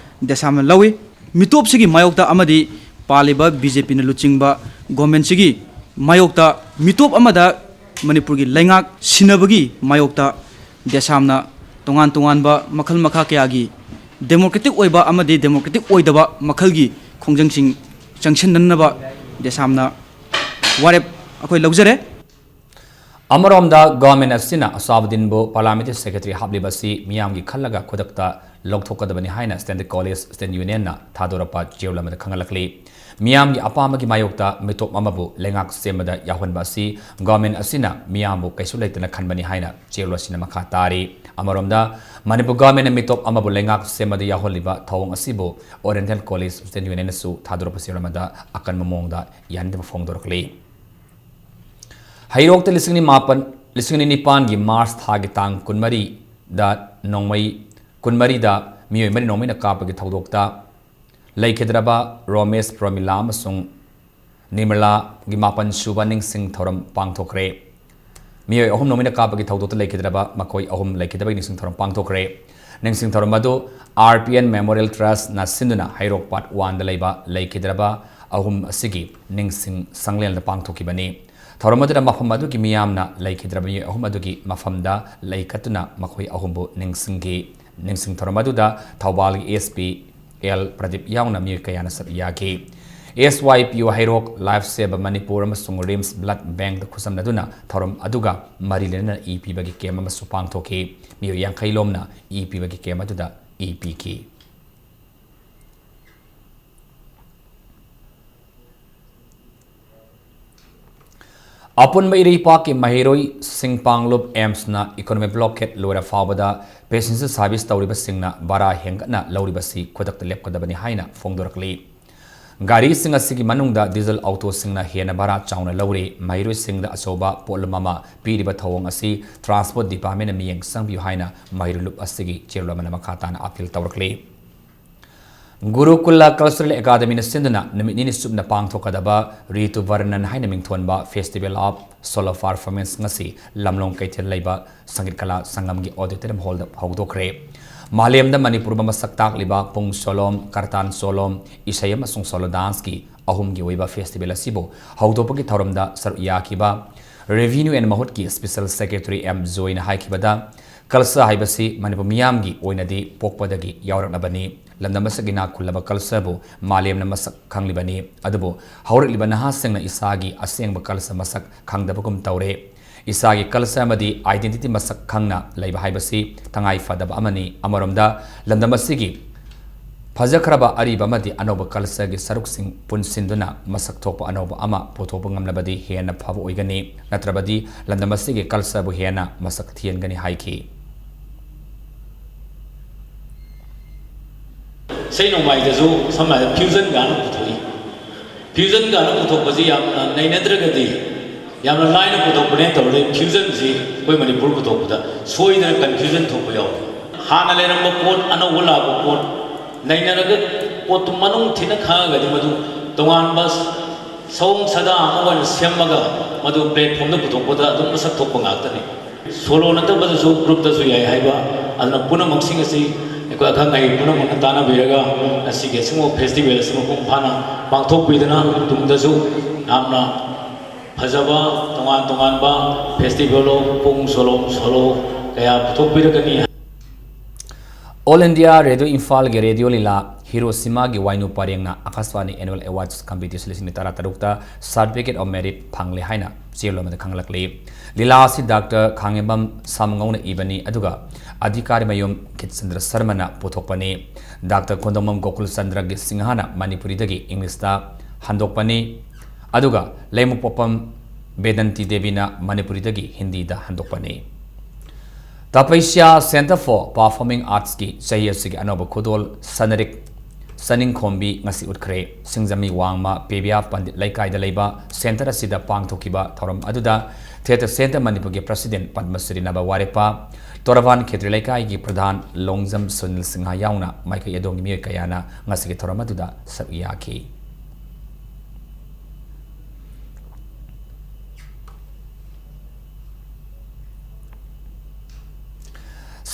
ꯗꯦꯁꯥꯝꯅ ꯂꯧꯏ꯫ ꯃꯤꯇꯣꯞꯁꯤꯒꯤ ꯃꯥꯌꯣꯛꯇ ꯑꯃꯗꯤ ꯄꯥꯜꯂꯤꯕ ꯕꯤ ꯖꯦ ꯄꯤꯅ ꯂꯨꯆꯤꯡꯕ governmentꯁꯤꯒꯤ ꯃꯥꯌꯣꯛꯇ ꯃꯤꯇꯣꯞ ꯑꯃꯗ ꯃꯅꯤꯄꯨꯔꯒꯤ ꯂꯩꯉꯥꯛ ꯁꯤꯟꯅꯕꯒꯤ ꯃꯥꯌꯣꯛꯇ ꯗꯦꯁꯥꯝꯅ ꯇꯣꯉꯥꯟ ꯇꯣꯉꯥꯟꯕ ꯃꯈꯜ ꯃꯈꯥ ꯀꯌꯥꯒꯤ democratic ꯑꯣꯏꯕ ꯑꯃꯗꯤ democratic ꯑꯣꯏꯗꯕ ꯃꯈꯜꯒꯤ ꯈꯣꯡꯖꯪꯁꯤꯡ ꯆꯪꯁꯤꯟꯅꯅꯕ ꯗꯦꯁꯥꯝꯅ ꯋꯥꯔꯦꯞ ꯑꯩꯈꯣꯏ ꯂꯧꯖꯔꯦ꯫ ꯑꯃꯔꯣꯝꯗ government ꯑꯁꯤꯅ ꯑꯁꯥꯕꯨꯗꯤꯟꯕꯨ parliamentary secretary ꯍꯥꯞꯂꯤꯕ ꯑꯁꯤ ꯃꯤꯌꯥꯝꯒꯤ ꯈꯜꯂꯒ ꯈꯨꯗꯛꯇ ꯂꯧꯊꯣꯛꯀꯗꯕꯅꯤ ꯍꯥꯏꯅ Student College Student Unionꯅ ꯊꯥꯗꯣꯔꯛꯄ ꯆꯦꯔꯣꯜ ꯑꯃꯗ ꯈꯪꯍꯜꯂꯛꯂꯤ꯫ ꯃꯤꯌꯥꯝꯒꯤ ꯑꯄꯥꯝꯕꯒꯤ ꯃꯥꯌꯣꯛꯇ ꯃꯤꯇꯣꯞ ꯑꯃꯕꯨ ꯂꯩꯉꯥꯛ ꯁꯦꯝꯕꯗ ꯌꯥꯎꯍꯟꯕ ꯑꯁꯤ government ꯑꯁꯤꯅ ꯃꯤꯌꯥꯝꯕꯨ ꯀꯩꯁꯨ ꯂꯩꯇꯅ ꯈꯟꯕꯅꯤ ꯍꯥꯏꯅ ꯆꯦꯔꯣꯜ ꯑꯁꯤꯅ ꯃꯈꯥ ꯇꯥꯔꯤ꯫ ꯑꯃꯔꯣꯝꯗ ꯃꯅꯤꯄꯨꯔ governmentꯅ ꯃꯤꯇꯣꯞ ꯑꯃꯕꯨ ꯂꯩꯉꯥꯛ ꯁꯦꯝꯕꯗ ꯌꯥꯎꯍꯜꯂꯤꯕ ꯊꯧꯑꯣꯡ ꯑꯁꯤꯕꯨ Oriental College Student Unionꯅꯁꯨ ꯊꯥꯗꯣꯔꯛꯄ ꯆꯦꯔꯣꯜ ꯑꯃꯗ ꯑꯀꯟꯕ ꯃꯑꯣꯡꯗ ꯌꯥꯅꯤꯡꯗꯕ ꯐꯣꯡꯗꯣꯔꯛꯂꯤ꯫ ꯍꯩꯔꯣꯛꯇ ꯂꯤꯁꯤꯡ ꯑꯅꯤ ꯃꯥꯄꯟ, ꯂꯤꯁꯤꯡ ꯑꯅꯤ ꯅꯤꯄꯥꯟꯒꯤ ꯃꯥꯔꯆ ꯊꯥꯒꯤ ꯇꯥꯡ ꯀꯨꯟꯃꯔꯤꯗ ꯅꯣꯡꯃꯩ, ꯀꯨꯟꯃꯔꯤꯗ ꯃꯤꯑꯣꯏ ꯃꯔꯤ ꯅꯣꯡꯃꯩꯅ ꯀꯥꯞꯄꯒꯤ ꯊꯧꯗꯣꯛꯇ ꯂꯩꯈꯤꯗ꯭ꯔꯕ ꯔꯣꯃꯦꯁ, ꯄ꯭ꯔꯃꯤꯂꯥ ꯑꯃꯁꯨꯡ ꯅꯤꯔꯃꯂꯥꯒꯤ ꯃꯥꯄꯟ ꯁꯨꯕ ꯅꯤꯡꯁꯤꯡ ꯊꯧꯔꯝ ꯄꯥꯡꯊꯣꯛꯈ꯭ꯔꯦ꯫ ꯃꯤꯑꯣꯏ ꯑꯍꯨꯝ ꯅꯣꯡꯃꯩꯅ ꯀꯥꯞꯄꯒꯤ ꯊꯧꯗꯣꯛꯇ ꯂꯩꯈꯤꯗ꯭ꯔꯕ ꯃꯈꯣꯏ ꯑꯍꯨꯝ ꯂꯩꯈꯤꯗꯕꯒꯤ ꯅꯤꯡꯁꯤꯡ ꯊꯧꯔꯝ ꯄꯥꯡꯊꯣꯛꯈ꯭ꯔꯦ꯫ ꯅꯤꯡꯁꯤꯡ ꯊꯧꯔꯝ ꯑꯗꯨ RPN Memorial Trustꯅ ꯁꯤꯟꯗꯨꯅ ꯍꯩꯔꯣꯛ Part Oneꯗ ꯂꯩꯕ ꯂꯩꯈꯤꯗ꯭ꯔꯕ ꯑꯍꯨꯝ ꯑꯁꯤꯒꯤ ꯅꯤꯡꯁꯤꯡ ꯁꯪꯂꯦꯟꯗ ꯄꯥꯡꯊꯣꯛꯈꯤꯕꯅꯤ꯫ ꯊꯧꯔꯝ ꯑꯗꯨꯗ ꯃꯐꯝ ꯑꯗꯨꯒꯤ ꯃꯤꯌꯥꯝꯅ ꯂꯩꯈꯤꯗ꯭ꯔꯕ ꯃꯤꯑꯣꯏ ꯑꯍꯨꯝ ꯑꯗꯨꯒꯤ ꯃꯐꯝꯗ ꯂꯩ ꯀꯠꯇꯨꯅ ꯃꯈꯣꯏ ꯑꯍꯨꯝꯕꯨ ꯅꯤꯡꯁꯤꯡꯈꯤ꯫ ꯅꯤꯡꯁꯤꯡ ꯊꯧꯔꯝ ꯑꯗꯨꯗ ꯊꯧꯕꯥꯜꯒꯤ SP ꯑꯦꯜ ꯄ꯭ꯔꯗꯤꯞ ꯌꯥꯎꯅ ꯃꯤꯑꯣꯏ ꯀꯌꯥꯅ ꯁꯔꯨꯛ ꯌꯥꯈꯤ꯫ SYPO ꯍꯩꯔꯣꯛ, Life Save Manipur ꯑꯃꯁꯨꯡ RIMS Blood Bankꯇ ꯈꯨꯠꯁꯝꯅꯗꯨꯅ ꯊꯧꯔꯝ ꯑꯗꯨꯒ ꯃꯔꯤ ꯂꯩꯅꯅ ꯏ ꯄꯤꯕꯒꯤ ꯀꯦꯝ ꯑꯃꯁꯨ ꯄꯥꯡꯊꯣꯛꯈꯤ꯫ ꯃꯤꯑꯣꯏ ꯌꯥꯡꯈꯩ ꯂꯣꯝꯅ ꯏ ꯄꯤꯕꯒꯤ ꯀꯦꯝ ꯑꯗꯨꯗ ꯏ ꯄꯤꯈꯤ꯫ ꯑꯄꯨꯟꯕ ꯏꯔꯩꯄꯥꯛꯀꯤ ꯃꯍꯩꯔꯣꯏꯁꯤꯡ ꯄꯥꯡꯂꯨꯞ AIMSꯅ economic blockade ꯂꯣꯏꯔ ꯐꯥꯎꯕꯗ passenger service ꯇꯧꯔꯤꯕꯁꯤꯡꯅ ꯚꯔꯥ ꯍꯦꯟꯒꯠꯅ ꯂꯧꯔꯤꯕꯁꯤ ꯈꯨꯗꯛꯇ ꯂꯦꯞꯀꯗꯕꯅꯤ ꯍꯥꯏꯅ ꯐꯣꯡꯗꯣꯔꯛꯂꯤ꯫ ꯒꯥꯔꯤꯁꯤꯡ ꯑꯁꯤꯒꯤ ꯃꯅꯨꯡꯗ diesel autoꯁꯤꯡꯅ ꯍꯦꯟꯅ ꯚꯔꯥ ꯆꯥꯎꯅ ꯂꯧꯔꯤ꯫ ꯃꯍꯩꯔꯣꯏꯁꯤꯡꯗ ꯑꯆꯧꯕ ꯄꯣꯠꯂꯨꯝ ꯑꯃ ꯄꯤꯔꯤꯕ ꯊꯧꯑꯣꯡ ꯑꯁꯤ Transport Departmentꯅ ꯃꯤꯠꯌꯦꯡ ꯆꯪꯕꯤꯌꯨ ꯍꯥꯏꯅ ꯃꯍꯩꯔꯣꯏ ꯂꯨꯞ ꯑꯁꯤꯒꯤ ꯆꯦꯔꯣꯜ ꯑꯃꯅ ꯃꯈꯥ ꯇꯥꯅ appeal ꯇꯧꯔꯛꯂꯤ꯫ ꯒꯨꯔꯨꯀꯨꯂ Cultural Academyꯅ ꯁꯤꯟꯗꯨꯅ ꯅꯨꯃꯤꯠ ꯅꯤꯅꯤ ꯆꯨꯞꯅ ꯄꯥꯡꯊꯣꯛꯀꯗꯕ ꯔꯤꯇꯨ ꯚꯔꯅꯟ ꯍꯥꯏꯅ ꯃꯤꯡꯊꯣꯟꯕ Festival of Solo Performance ꯉꯁꯤ ꯂꯝꯂꯣꯡ ꯀꯩꯊꯦꯜ ꯂꯩꯕ ꯁꯪꯒꯤꯠ ꯀꯂꯥ ꯁꯪꯒꯝꯒꯤ auditorium hallꯗ ꯍꯧꯗꯣꯛꯈ꯭ꯔꯦ꯫ ꯃꯥꯂꯦꯝꯗ ꯃꯅꯤꯄꯨꯔꯕꯨ ꯃꯁꯛ ꯇꯥꯛꯂꯤꯕ ꯄꯨꯡ ꯆꯣꯂꯣꯝ, ꯀꯔꯇꯥꯟ ꯆꯣꯂꯣꯝ, ꯏꯁꯩ ꯑꯃꯁꯨꯡ solo danceꯀꯤ ꯑꯍꯨꯝꯒꯤ ꯑꯣꯏꯕ festival ꯑꯁꯤꯕꯨ ꯍꯧꯗꯣꯛꯄꯒꯤ ꯊꯧꯔꯝꯗ ꯁꯔꯨꯛ ꯌꯥꯈꯤꯕ Revenue and ꯃꯍꯨꯠꯀꯤ Special Secretary ꯑꯦꯝ ꯖꯣꯏꯅ ꯍꯥꯏꯈꯤꯕꯗ, culture ꯍꯥꯏꯕꯁꯤ ꯃꯅꯤꯄꯨꯔ ꯃꯤꯌꯥꯝꯒꯤ ꯑꯣꯏꯅꯗꯤ ꯄꯣꯛꯄꯗꯒꯤ ꯌꯥꯎꯔꯛꯂꯕꯅꯤ꯫ ꯂꯝꯗꯝ ꯑꯁꯤꯒꯤ ꯏꯅꯥꯛ ꯈꯨꯜꯂꯕ cultureꯕꯨ ꯃꯥꯂꯦꯝꯅ ꯃꯁꯛ ꯈꯪꯂꯤꯕꯅꯤ꯫ ꯑꯗꯨꯕꯨ ꯍꯧꯔꯛꯂꯤꯕ ꯅꯍꯥꯁꯤꯡꯅ ꯏꯁꯥꯒꯤ ꯑꯁꯦꯡꯕ culture ꯃꯁꯛ ꯈꯪꯗꯕꯒꯨꯝ ꯇꯧꯔꯦ꯫ ꯏꯁꯥꯒꯤ culture ꯑꯃꯗꯤ identity ꯃꯁꯛ ꯈꯪꯅ ꯂꯩꯕ ꯍꯥꯏꯕꯁꯤ ꯇꯉꯥꯏ ꯐꯗꯕ ꯑꯃꯅꯤ꯫ ꯑꯃꯔꯣꯝꯗ ꯂꯝꯗꯝ ꯑꯁꯤꯒꯤ ꯐꯖꯈ꯭ꯔꯕ ꯑꯔꯤꯕ ꯑꯃꯗꯤ ꯑꯅꯧꯕ cultureꯒꯤ ꯁꯔꯨꯛꯁꯤꯡ ꯄꯨꯟꯁꯤꯟꯗꯨꯅ ꯃꯁꯛ ꯊꯣꯛꯄ ꯑꯅꯧꯕ ꯑꯃ ꯄꯨꯊꯣꯛꯄ ꯉꯝꯂꯕꯗꯤ ꯍꯦꯟꯅ ꯐꯕ ꯑꯣꯏꯒꯅꯤ, ꯅꯠꯇ꯭ꯔꯕꯗꯤ ꯂꯝꯗꯝ ꯑꯁꯤꯒꯤ cultureꯕꯨ ꯍꯦꯟꯅ ꯃꯁꯛ ꯊꯤꯍꯟꯒꯅꯤ ꯍꯥꯏꯈꯤ꯫ ꯏꯁꯩ ꯅꯣꯡꯃꯥꯏꯗꯁꯨ ꯁꯝꯅ ꯍꯥꯏꯔꯕꯗ fusion ꯒꯥꯅ ꯄꯨꯊꯣꯛꯏ꯫ Fusion ꯒꯥꯅ ꯄꯨꯊꯣꯛꯄꯁꯤ ꯌꯥꯝꯅ ꯅꯩꯅꯗ꯭ꯔꯒꯗꯤ ꯌꯥꯝꯅ ꯂꯥꯏꯅ ꯄꯨꯊꯣꯛꯄꯅꯦꯅ ꯇꯧꯔꯗꯤ fusionꯁꯤ ꯑꯩꯈꯣꯏ ꯃꯅꯤꯄꯨꯔ ꯄꯨꯊꯣꯛꯄꯗ ꯁꯣꯏꯗꯅ confusion ꯊꯣꯛꯄ ꯌꯥꯎꯏ꯫ ꯍꯥꯟꯅ ꯂꯩꯔꯝꯕ ꯄꯣꯠ ꯑꯅꯧꯕ ꯂꯥꯛꯄ ꯄꯣꯠ ꯅꯩꯅꯔꯒ ꯄꯣꯠꯇꯨ ꯃꯅꯨꯡ ꯊꯤꯟꯅ ꯈꯪꯉꯒꯗꯤ ꯃꯗꯨ ꯇꯣꯉꯥꯟꯕ ꯁꯑꯣꯡ ꯁꯥꯗꯥ ꯑꯃ ꯑꯣꯏꯅ ꯁꯦꯝꯃꯒ ꯃꯗꯨ platformꯗ ꯄꯨꯊꯣꯛꯄꯗ ꯑꯗꯨꯝ ꯃꯁꯛ ꯊꯣꯛꯄ ꯉꯥꯛꯇꯅꯤ꯫ Solo ꯅꯠꯇꯕꯗꯁꯨ groupꯇꯁꯨ ꯌꯥꯏ ꯍꯥꯏꯕ꯫ ꯑꯗꯨꯅ ꯄꯨꯝꯅꯃꯛꯁꯤꯡ ꯑꯁꯤ ꯑꯩꯈꯣꯏ ꯑꯈꯪ ꯑꯍꯩ ꯄꯨꯝꯅꯃꯛꯅ ꯇꯥꯟꯅꯕꯤꯔꯒ ꯉꯁꯤꯒꯤ ꯑꯁꯤꯒꯨꯝꯕ festival ꯑꯁꯤ ꯃꯄꯨꯡ ꯐꯥꯅ ꯄꯥꯡꯊꯣꯛꯄꯤꯗꯨꯅ ꯇꯨꯡꯗꯁꯨ ꯌꯥꯝꯅ ꯐꯖꯕ ꯇꯣꯉꯥꯟ ꯇꯣꯉꯥꯟꯕ festivalꯣ, ꯄꯨꯡ ꯁꯣꯂꯣꯝ ꯁꯣꯂꯣ ꯀꯌꯥ ꯄꯨꯊꯣꯛꯄꯤꯔꯛꯀꯅꯤ꯫ All India Radio ꯏꯝꯐꯥꯜꯒꯤ ꯔꯦꯗꯤꯑꯣ ꯂꯤꯂꯥ ꯍꯤꯔꯣꯁꯤꯃꯥꯒꯤ ꯋꯥꯏꯅꯨ ꯄꯔꯦꯡꯅ ꯑꯀꯥꯁꯕꯥꯅꯤ Annual Awards Competition ꯂꯤꯁꯤꯡ ꯑꯅꯤ ꯇꯔꯥꯇꯔꯨꯛꯇ Certificate of Merit ꯐꯪꯂꯦ ꯍꯥꯏꯅ ꯆꯦꯔꯣꯜ ꯑꯃꯗ ꯈꯪꯂꯛꯂꯤ꯫ ꯂꯤꯂꯥ ꯑꯁꯤ ꯗꯥꯛꯇꯔ ꯈꯥꯉꯦꯝꯕꯝ ꯁꯥꯃꯉꯧꯅ ꯏꯕꯅꯤ, ꯑꯗꯨꯒ ꯑꯙꯤꯀꯥꯔꯤꯃꯌꯨꯝ ꯈꯤꯠꯆꯟꯗ꯭ꯔ ꯁꯔꯃꯅ ꯄꯨꯊꯣꯛꯄꯅꯤ꯫ ꯗꯥꯛꯇꯔ ꯀꯣꯟꯗꯣꯡꯕꯝ ꯒꯣꯀꯨꯜ ꯆꯟꯗ꯭ꯔꯒꯤ ꯁꯤꯡꯍꯅ ꯃꯅꯤꯄꯨꯔꯤꯗꯒꯤ ꯏꯪꯂꯤꯁꯇ ꯍꯟꯗꯣꯛꯄꯅꯤ, ꯑꯗꯨꯒ ꯂꯩꯃꯄꯣꯛꯄꯝ ꯕꯦꯗꯟꯇꯤ ꯗꯦꯕꯤꯅ ꯃꯅꯤꯄꯨꯔꯤꯗꯒꯤ ꯍꯤꯟꯗꯤꯗ ꯍꯟꯗꯣꯛꯄꯅꯤ꯫ Tapasia Centre for Performing Artsꯀꯤ ꯆꯍꯤ ꯑꯁꯤꯒꯤ ꯑꯅꯧꯕ ꯈꯨꯗꯣꯜ ꯁꯅꯔꯤꯛ ꯆꯅꯤꯡꯈꯣꯝꯕꯤ ꯉꯁꯤ ꯎꯠꯈ꯭ꯔꯦ꯫ ꯁꯤꯡꯖꯃꯩ ꯋꯥꯡꯃ ꯄꯦꯕꯤꯌꯥ ꯄꯟꯗꯤꯠ ꯂꯩꯀꯥꯏꯗ ꯂꯩꯕ centre ꯑꯁꯤꯗ ꯄꯥꯡꯊꯣꯛꯈꯤꯕ ꯊꯧꯔꯝ ꯑꯗꯨꯗ Theatre Centre ꯃꯅꯤꯄꯨꯔꯒꯤ president ꯄꯗꯃꯁ꯭ꯔꯤ ꯅꯕ ꯋꯥꯔꯦꯞꯄ, ꯇꯣꯔꯕꯥꯟ ꯈꯦꯇ꯭ꯔꯤ ꯂꯩꯀꯥꯏꯒꯤ ꯄ꯭ꯔꯙꯥꯟ ꯂꯣꯡꯖꯝ ꯁꯨꯅꯤꯜ ꯁꯤꯡꯍ ꯌꯥꯎꯅ ꯃꯥꯏꯀꯩ ꯑꯗꯣꯝꯒꯤ ꯃꯤꯑꯣꯏ ꯀꯌꯥꯅ ꯉꯁꯤꯒꯤ ꯊꯧꯔꯝ ꯑꯗꯨꯗ ꯁꯔꯨꯛ ꯌꯥꯈꯤ꯫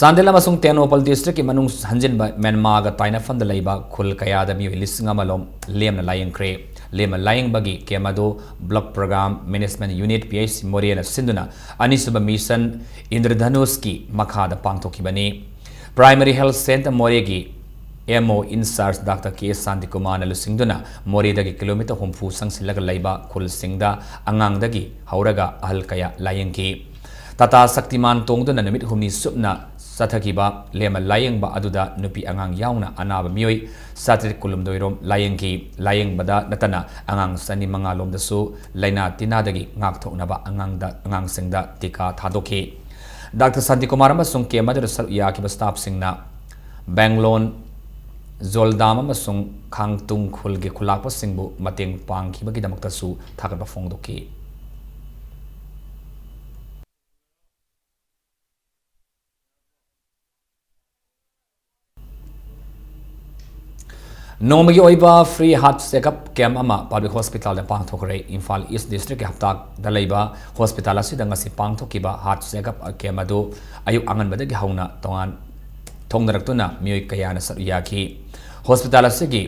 ꯆꯥꯟꯗꯦꯜ ꯑꯃꯁꯨꯡ ꯇꯦꯡꯅꯧꯄꯜ districtꯀꯤ ꯃꯅꯨꯡ ꯍꯟꯖꯤꯟꯕ ꯃ꯭ꯌꯥꯟꯃꯥꯔꯒ ꯇꯥꯏꯅꯐꯝꯗ ꯂꯩꯕ ꯈꯨꯜ ꯀꯌꯥꯗ ꯃꯤꯑꯣꯏ ꯂꯤꯁꯤꯡ ꯑꯃ ꯂꯣꯝ ꯂꯦꯝꯅ ꯂꯥꯌꯦꯡꯈ꯭ꯔꯦ꯫ ꯂꯦꯝꯅ ꯂꯥꯌꯦꯡꯕꯒꯤ camp ꯑꯗꯨ Block Program Management Unit, P H C ꯃꯣꯔꯦꯅ ꯁꯤꯟꯗꯨꯅ ꯑꯅꯤꯁꯨꯕ mission ꯏꯟꯗ꯭ꯔꯙꯅꯨꯁꯀꯤ ꯃꯈꯥꯗ ꯄꯥꯡꯊꯣꯛꯈꯤꯕꯅꯤ꯫ Primary Health Centre ꯃꯣꯔꯦꯒꯤ M O in charge Doctor K ꯁꯥꯟꯇꯤꯀꯨꯃꯥꯔꯅ ꯂꯨꯆꯤꯡꯗꯨꯅ ꯃꯣꯔꯦꯗꯒꯤ kilometre ꯍꯨꯝꯐꯨ ꯆꯪꯁꯤꯜꯂꯒ ꯂꯩꯕ ꯈꯨꯜꯁꯤꯡꯗ ꯑꯉꯥꯡꯗꯒꯤ ꯍꯧꯔꯒ ꯑꯍꯜ ꯀꯌꯥ ꯂꯥꯌꯦꯡꯈꯤ꯫ ꯇꯥꯇꯥ ꯁꯛꯇꯤꯃꯥꯟ ꯇꯣꯡꯗꯨꯅ ꯅꯨꯃꯤꯠ ꯍꯨꯝꯅꯤ ꯆꯨꯞꯅ ꯆꯠꯊꯈꯤꯕ ꯂꯦꯝꯃ ꯂꯥꯌꯦꯡꯕ ꯑꯗꯨꯗ ꯅꯨꯄꯤ ꯑꯉꯥꯡ ꯌꯥꯎꯅ ꯑꯅꯥꯕ ꯃꯤꯑꯣꯏ ꯆꯥꯇ꯭ꯔꯦꯠ ꯀꯨꯟꯍꯨꯝꯗꯣꯏ ꯔꯣꯝ ꯂꯥꯌꯦꯡꯈꯤ꯫ ꯂꯥꯌꯦꯡꯕꯗ ꯅꯠꯇꯅ ꯑꯉꯥꯡ ꯆꯅꯤ ꯃꯉꯥ ꯂꯣꯝꯗꯁꯨ ꯂꯥꯏꯅꯥ ꯇꯤꯟꯅꯥꯗꯒꯤ ꯉꯥꯛꯊꯣꯛꯅꯕ ꯑꯉꯥꯡꯗ, ꯑꯉꯥꯡꯁꯤꯡꯗ ꯇꯤꯀꯥ ꯊꯥꯗꯣꯛꯈꯤ꯫ ꯗꯥꯛꯇꯔ ꯁꯥꯟꯇꯤꯀꯨꯃꯥꯔ ꯑꯃꯁꯨꯡ camp ꯑꯗꯨꯗ ꯁꯔꯨꯛ ꯌꯥꯈꯤꯕ staffꯁꯤꯡꯅ ꯕꯦꯡꯂꯣꯟ, ꯖꯣꯜꯗꯥꯝ ꯑꯃꯁꯨꯡ ꯈꯥꯡꯇꯨꯡ ꯈꯨꯜꯒꯤ ꯈꯨꯂꯥꯛꯄꯁꯤꯡꯕꯨ ꯃꯇꯦꯡ ꯄꯥꯡꯈꯤꯕꯒꯤꯗꯃꯛꯇꯁꯨ ꯊꯥꯒꯠꯄ ꯐꯣꯡꯗꯣꯛꯈꯤ꯫ ꯅꯣꯡꯃꯒꯤ ꯑꯣꯏꯕ free heart checkup camp ꯑꯃ Public Hospitalꯗ ꯄꯥꯡꯊꯣꯛꯈ꯭ꯔꯦ꯫ ꯏꯝꯐꯥꯜ East Districtꯀꯤ ꯍꯞꯇꯥꯗ ꯂꯩꯕ hospital ꯑꯁꯤꯗ ꯉꯁꯤ ꯄꯥꯡꯊꯣꯛꯈꯤꯕ heart checkup camp ꯑꯗꯨ ꯑꯌꯨꯛ ꯑꯉꯟꯕꯗꯒꯤ ꯍꯧꯅ ꯇꯣꯉꯥꯟ ꯊꯣꯡꯅꯔꯛꯇꯨꯅ ꯃꯤꯑꯣꯏ ꯀꯌꯥꯅ ꯁꯔꯨꯛ ꯌꯥꯈꯤ꯫ Hospital ꯑꯁꯤꯒꯤ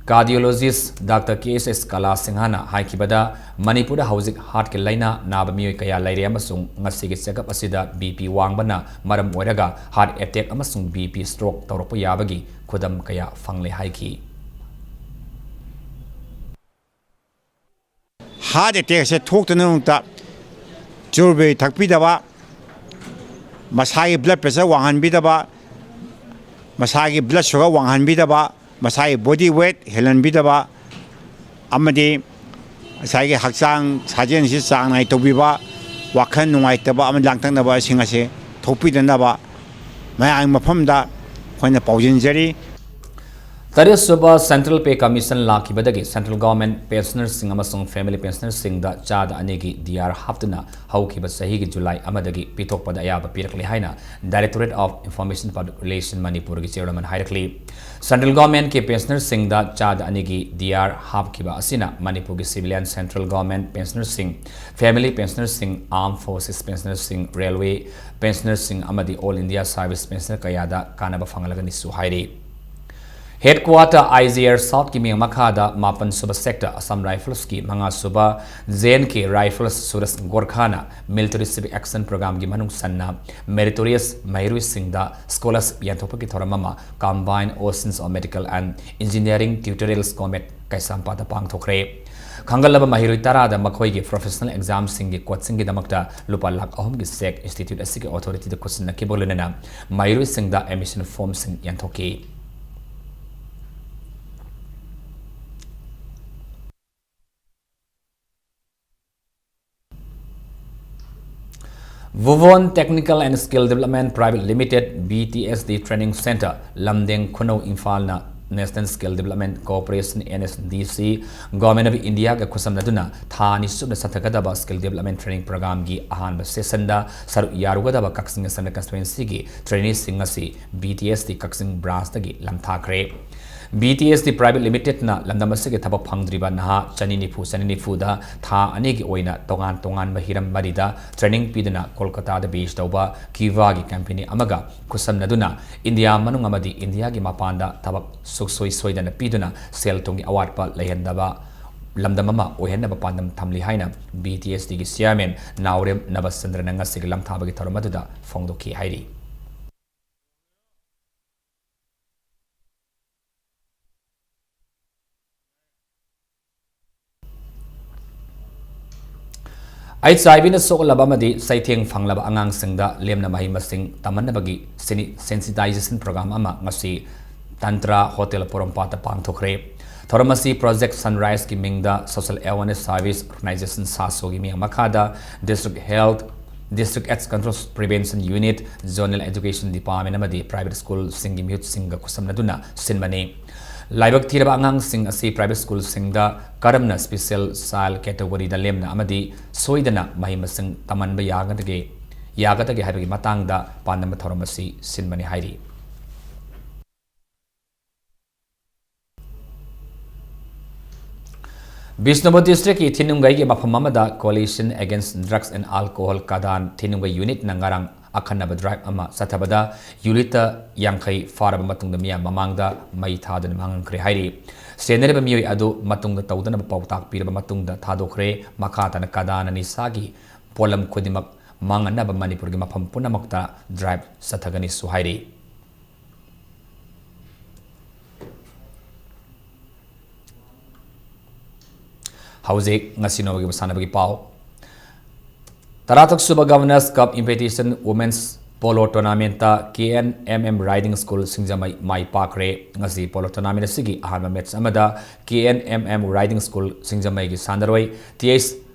cardiologist Doctor K S S Kala Singhana ꯍꯥꯏꯈꯤꯕꯗ, ꯃꯅꯤꯄꯨꯔꯗ ꯍꯧꯖꯤꯛ heartꯀꯤ ꯂꯥꯏꯅꯥ ꯅꯥꯕ ꯃꯤꯑꯣꯏ ꯀꯌꯥ ꯂꯩꯔꯦ ꯑꯃꯁꯨꯡ ꯉꯁꯤꯒꯤ checkup ꯑꯁꯤꯗ BP ꯋꯥꯡꯕꯅ ꯃꯔꯝ ꯑꯣꯏꯔꯒ heart attack ꯑꯃꯁꯨꯡ BP stroke ꯇꯧꯔꯛꯄ ꯌꯥꯕꯒꯤ ꯈꯨꯗꯝ ꯀꯌꯥ ꯐꯪꯂꯦ ꯍꯥꯏꯈꯤ꯫ Heart attackꯁꯦ ꯊꯣꯛꯇꯅꯕꯒꯤꯗꯃꯛꯇ ꯆꯨꯔꯨꯞ ꯊꯛꯄꯤꯗꯕ, ꯃꯁꯥꯒꯤ blood pressure ꯋꯥꯡꯍꯟꯕꯤꯗꯕ, ꯃꯁꯥꯒꯤ blood sugar ꯋꯥꯡꯍꯟꯕꯤꯗꯕ, ꯃꯁꯥꯒꯤ body weight ꯍꯦꯜꯍꯟꯕꯤꯗꯕ ꯑꯃꯗꯤ ꯉꯁꯥꯏꯒꯤ ꯍꯛꯆꯥꯡ ꯁꯥꯖꯦꯜꯁꯤ ꯆꯥꯡ ꯅꯥꯏ ꯇꯧꯕꯤꯕ, ꯋꯥꯈꯜ ꯅꯨꯡꯉꯥꯏꯇꯕ ꯑꯃ ꯂꯥꯡꯇꯛꯅꯕꯁꯤꯡ ꯑꯁꯤ ꯊꯣꯛꯄꯤꯗꯅꯕ ꯃꯌꯥꯝꯒꯤ ꯃꯐꯝꯗ ꯑꯩꯈꯣꯏꯅ ꯄꯥꯎꯖꯦꯟꯖꯔꯤ꯫ ꯇꯔꯦꯠꯁꯨꯕ Central Pay Commission ꯂꯥꯛꯈꯤꯕꯗꯒꯤ Central Government pensionerꯁꯤꯡ ꯑꯃꯁꯨꯡ family pensionerꯁꯤꯡꯗ ꯆꯥꯗ ꯑꯅꯤꯒꯤ D R ꯍꯥꯞꯇꯨꯅ ꯍꯧꯈꯤꯕ ꯆꯍꯤꯒꯤ July ꯑꯃꯗꯒꯤ ꯄꯤꯊꯣꯛꯄꯗ ꯑꯌꯥꯕ ꯄꯤꯔꯛꯂꯦ ꯍꯥꯏꯅ Directorate of Information Public Relation ꯃꯅꯤꯄꯨꯔꯒꯤ chairman ꯍꯥꯏꯔꯛꯂꯤ꯫ Central Governmentꯀꯤ pensionerꯁꯤꯡꯗ ꯆꯥꯗ ꯑꯅꯤꯒꯤ D R ꯍꯥꯞꯈꯤꯕ ꯑꯁꯤꯅ ꯃꯅꯤꯄꯨꯔꯒꯤ civilian Central Government pensionerꯁꯤꯡ, family pensionerꯁꯤꯡ, armed forces pensionerꯁꯤꯡ, railway pensionerꯁꯤꯡ ꯑꯃꯗꯤ All India Service pensioner ꯀꯌꯥꯗ ꯀꯥꯟꯅꯕ ꯐꯪꯍꯜꯂꯒꯅꯤꯁꯨ ꯍꯥꯏꯔꯤ꯫ Headquarter I G R Southꯀꯤ ꯃꯤꯠꯌꯦꯡ ꯃꯈꯥꯗ ꯃꯥꯄꯟ ꯁꯨꯕ sector Assam Riflesꯀꯤ ꯃꯉꯥ ꯁꯨꯕ J N K Rifles Suraj Gorkhana Military Civic Action Programmeꯒꯤ ꯃꯅꯨꯡ ꯆꯟꯅ meritorious ꯃꯍꯩꯔꯣꯏꯁꯤꯡꯗ scholarship ꯌꯦꯟꯊꯣꯛꯄꯒꯤ ꯊꯧꯔꯝ ꯑꯃ Combined Oceans of Medical and Engineering Tutorials Comet ꯀꯩꯁꯥꯝꯄꯥꯠꯇ ꯄꯥꯡꯊꯣꯛꯈ꯭ꯔꯦ꯫ ꯈꯟꯒꯠꯂꯕ ꯃꯍꯩꯔꯣꯏ ꯇꯔꯥꯗ ꯃꯈꯣꯏꯒꯤ professional examꯁꯤꯡꯒꯤ coachingꯒꯤꯗꯃꯛꯇ ꯂꯨꯄꯥ ꯂꯥꯈ ꯑꯍꯨꯝꯒꯤ cheque institute ꯑꯁꯤꯒꯤ authorityꯗ ꯈꯨꯠꯁꯤꯟꯅꯈꯤꯕꯒ ꯂꯣꯏꯅꯅ ꯃꯍꯩꯔꯣꯏꯁꯤꯡꯗ admission formꯁꯤꯡ ꯌꯦꯟꯊꯣꯛꯈꯤ꯫ Bhuvan Technical and Skill Development Private Limited, B T S D Training Center, ꯂꯝꯗꯦꯡ ꯈꯨꯅꯧ, ꯏꯝꯐꯥꯜꯅ National Skill Development Corporation, N S D C, Government of Indiaꯒ ꯈꯨꯠꯁꯝꯅꯗꯨꯅ ꯊꯥ ꯑꯅꯤ ꯆꯨꯞꯅ ꯆꯠꯊꯒꯗꯕ Skill Development Training Programmeꯒꯤ ꯑꯍꯥꯟꯕ sessionꯗ ꯁꯔꯨꯛ ꯌꯥꯔꯨꯒꯗꯕ ꯀꯛꯆꯤꯡ Assembly Constituencyꯒꯤ traineeꯁꯤꯡ ꯑꯁꯤ B T S D ꯀꯛꯆꯤꯡ branchꯇꯒꯤ ꯂꯝꯊꯥꯈ꯭ꯔꯦ꯫ B T S D Private Limitedꯅ ꯂꯝꯗꯝ ꯑꯁꯤꯒꯤ ꯊꯕꯛ ꯐꯪꯗ꯭ꯔꯤꯕ ꯅꯍꯥ ꯆꯅꯤ ꯅꯤꯐꯨ, ꯆꯅꯤ ꯅꯤꯐꯨꯗ ꯊꯥ ꯑꯅꯤꯒꯤ ꯑꯣꯏꯅ ꯇꯣꯉꯥꯟ ꯇꯣꯉꯥꯟꯕ ꯍꯤꯔꯝ ꯃꯔꯤꯗ training ꯄꯤꯗꯨꯅ ꯀꯣꯜꯀꯇꯥꯗ base ꯇꯧꯕ Cubaꯒꯤ company ꯑꯃꯒ ꯈꯨꯠꯁꯝꯅꯗꯨꯅ ꯏꯟꯗꯤꯌꯥ ꯃꯅꯨꯡ ꯑꯃꯗꯤ ꯏꯟꯗꯤꯌꯥꯒꯤ ꯃꯄꯥꯟꯗ ꯊꯕꯛ ꯁꯨꯡꯁꯣꯏ ꯁꯣꯏꯗꯅ ꯄꯤꯗꯨꯅ ꯁꯦꯜ ꯊꯨꯝꯒꯤ ꯑꯋꯥꯠꯄ ꯂꯩꯍꯟꯗꯕ ꯂꯝꯗꯝ ꯑꯃ ꯑꯣꯏꯍꯟꯅꯕ ꯄꯥꯟꯗꯝ ꯊꯝꯂꯤ ꯍꯥꯏꯅ B T S Dꯒꯤ chairman ꯅꯥꯎꯔꯦꯝ ꯅꯕꯆꯟꯗ꯭ꯔꯅ ꯉꯁꯤꯒꯤ ꯂꯝꯊꯥꯕꯒꯤ ꯊꯧꯔꯝ ꯑꯗꯨꯗ ꯐꯣꯡꯗꯣꯛꯈꯤ ꯍꯥꯏꯔꯤ꯫ H I Vꯅ ꯁꯣꯛꯂꯕ ꯑꯃꯗꯤ ꯆꯩꯊꯦꯡ ꯐꯪꯂꯕ ꯑꯉꯥꯡꯁꯤꯡꯗ ꯂꯦꯝꯅ ꯃꯍꯩ ꯃꯁꯤꯡ ꯇꯝꯍꯟꯅꯕꯒꯤ seni-, sensitization program ꯑꯃ ꯉꯁꯤ ꯇꯟꯇ꯭ꯔꯥ ꯍꯣꯇꯦꯜ ꯄꯣꯔꯣꯝꯄꯥꯠꯇ ꯄꯥꯡꯊꯣꯛꯈ꯭ꯔꯦ꯫ ꯊꯧꯔꯝ ꯑꯁꯤ Project Sunriseꯀꯤ ꯃꯤꯡꯗ Social Awareness Service Organization, SASOꯒꯤ ꯃꯤꯌꯥꯝ ꯃꯈꯥꯗ District Health, District AIDS Control Prevention Unit, Zonal Education Department ꯑꯃꯗꯤ private schoolꯁꯤꯡꯒꯤ ꯃꯤꯍꯨꯠꯁꯤꯡꯒ ꯈꯨꯠꯁꯝꯅꯗꯨꯅ ꯁꯤꯟꯕꯅꯤ꯫ ꯂꯥꯏꯕꯛ ꯊꯤꯔꯕ ꯑꯉꯥꯡꯁꯤꯡ ꯑꯁꯤ private schoolꯁꯤꯡꯗ ꯀꯔꯝꯅ special child categoryꯗ ꯂꯦꯝꯅ ꯑꯃꯗꯤ ꯁꯣꯏꯗꯅ ꯃꯍꯩ ꯃꯁꯤꯡ ꯇꯝꯍꯟꯕ ꯌꯥꯒꯗꯒꯦ, ꯌꯥꯒꯗꯒꯦ ꯍꯥꯏꯕꯒꯤ ꯃꯇꯥꯡꯗ ꯄꯥꯟꯗꯝꯕ ꯊꯧꯔꯝ ꯑꯁꯤ ꯁꯤꯟꯕꯅꯤ ꯍꯥꯏꯔꯤ꯫ ꯕꯤꯁꯅꯨꯄꯨꯔ districtꯀꯤ ꯊꯤꯅꯨꯡꯒꯩꯒꯤ ꯃꯐꯝ ꯑꯃꯗ Coalition Against Drugs and Alcohol ꯀꯗꯥꯟ ꯊꯤꯅꯨꯡꯒꯩ unitꯅ ꯉꯔꯥꯡ ꯑꯈꯟꯅꯕ drive ꯑꯃ ꯆꯠꯊꯕꯗ ꯌꯨ ꯂꯤꯇꯔ ꯌꯥꯡꯈꯩ ꯐꯥꯔꯕ ꯃꯇꯨꯡꯗ ꯃꯤꯌꯥꯝ ꯃꯃꯥꯡꯗ ꯃꯩ ꯊꯥꯗꯨꯅ ꯃꯥꯡꯍꯟꯈ꯭ꯔꯦ ꯍꯥꯏꯔꯤ꯫ ꯁꯦꯟꯅꯔꯤꯕ ꯃꯤꯑꯣꯏ ꯑꯗꯨ ꯃꯇꯨꯡꯗ ꯇꯧꯗꯅꯕ ꯄꯥꯎꯇꯥꯛ ꯄꯤꯔꯕ ꯃꯇꯨꯡꯗ ꯊꯥꯗꯣꯛꯈ꯭ꯔꯦ꯫ ꯃꯈꯥ ꯇꯥꯅ ꯀꯗꯥꯟꯅ ꯅꯤꯁꯥꯒꯤ ꯄꯣꯠꯂꯝ ꯈꯨꯗꯤꯡꯃꯛ ꯃꯥꯡꯍꯟꯅꯕ ꯃꯅꯤꯄꯨꯔꯒꯤ ꯃꯐꯝ ꯄꯨꯝꯅꯃꯛꯇ drive ꯆꯠꯊꯒꯅꯤꯁꯨ ꯍꯥꯏꯔꯤ꯫ ꯍꯧꯖꯤꯛ ꯉꯁꯤ ꯅꯣꯡꯃꯒꯤ ꯃꯁꯥꯟꯅꯕꯒꯤ ꯄꯥꯎ꯫ ꯇꯔꯥꯇꯔꯨꯛ ꯁꯨꯕ Governors Cup Invitation Women's Polo Tournamentꯇ K N M M Riding School ꯁꯤꯡꯖꯃꯩ ꯃꯥꯏ ꯄꯥꯛꯈ꯭ꯔꯦ꯫ ꯉꯁꯤ polo tournament ꯑꯁꯤꯒꯤ ꯑꯍꯥꯟꯕ match ꯑꯃꯗ K N M M Riding School ꯁꯤꯡꯖꯃꯩꯒꯤ ꯁꯥꯟꯅꯔꯣꯏ T H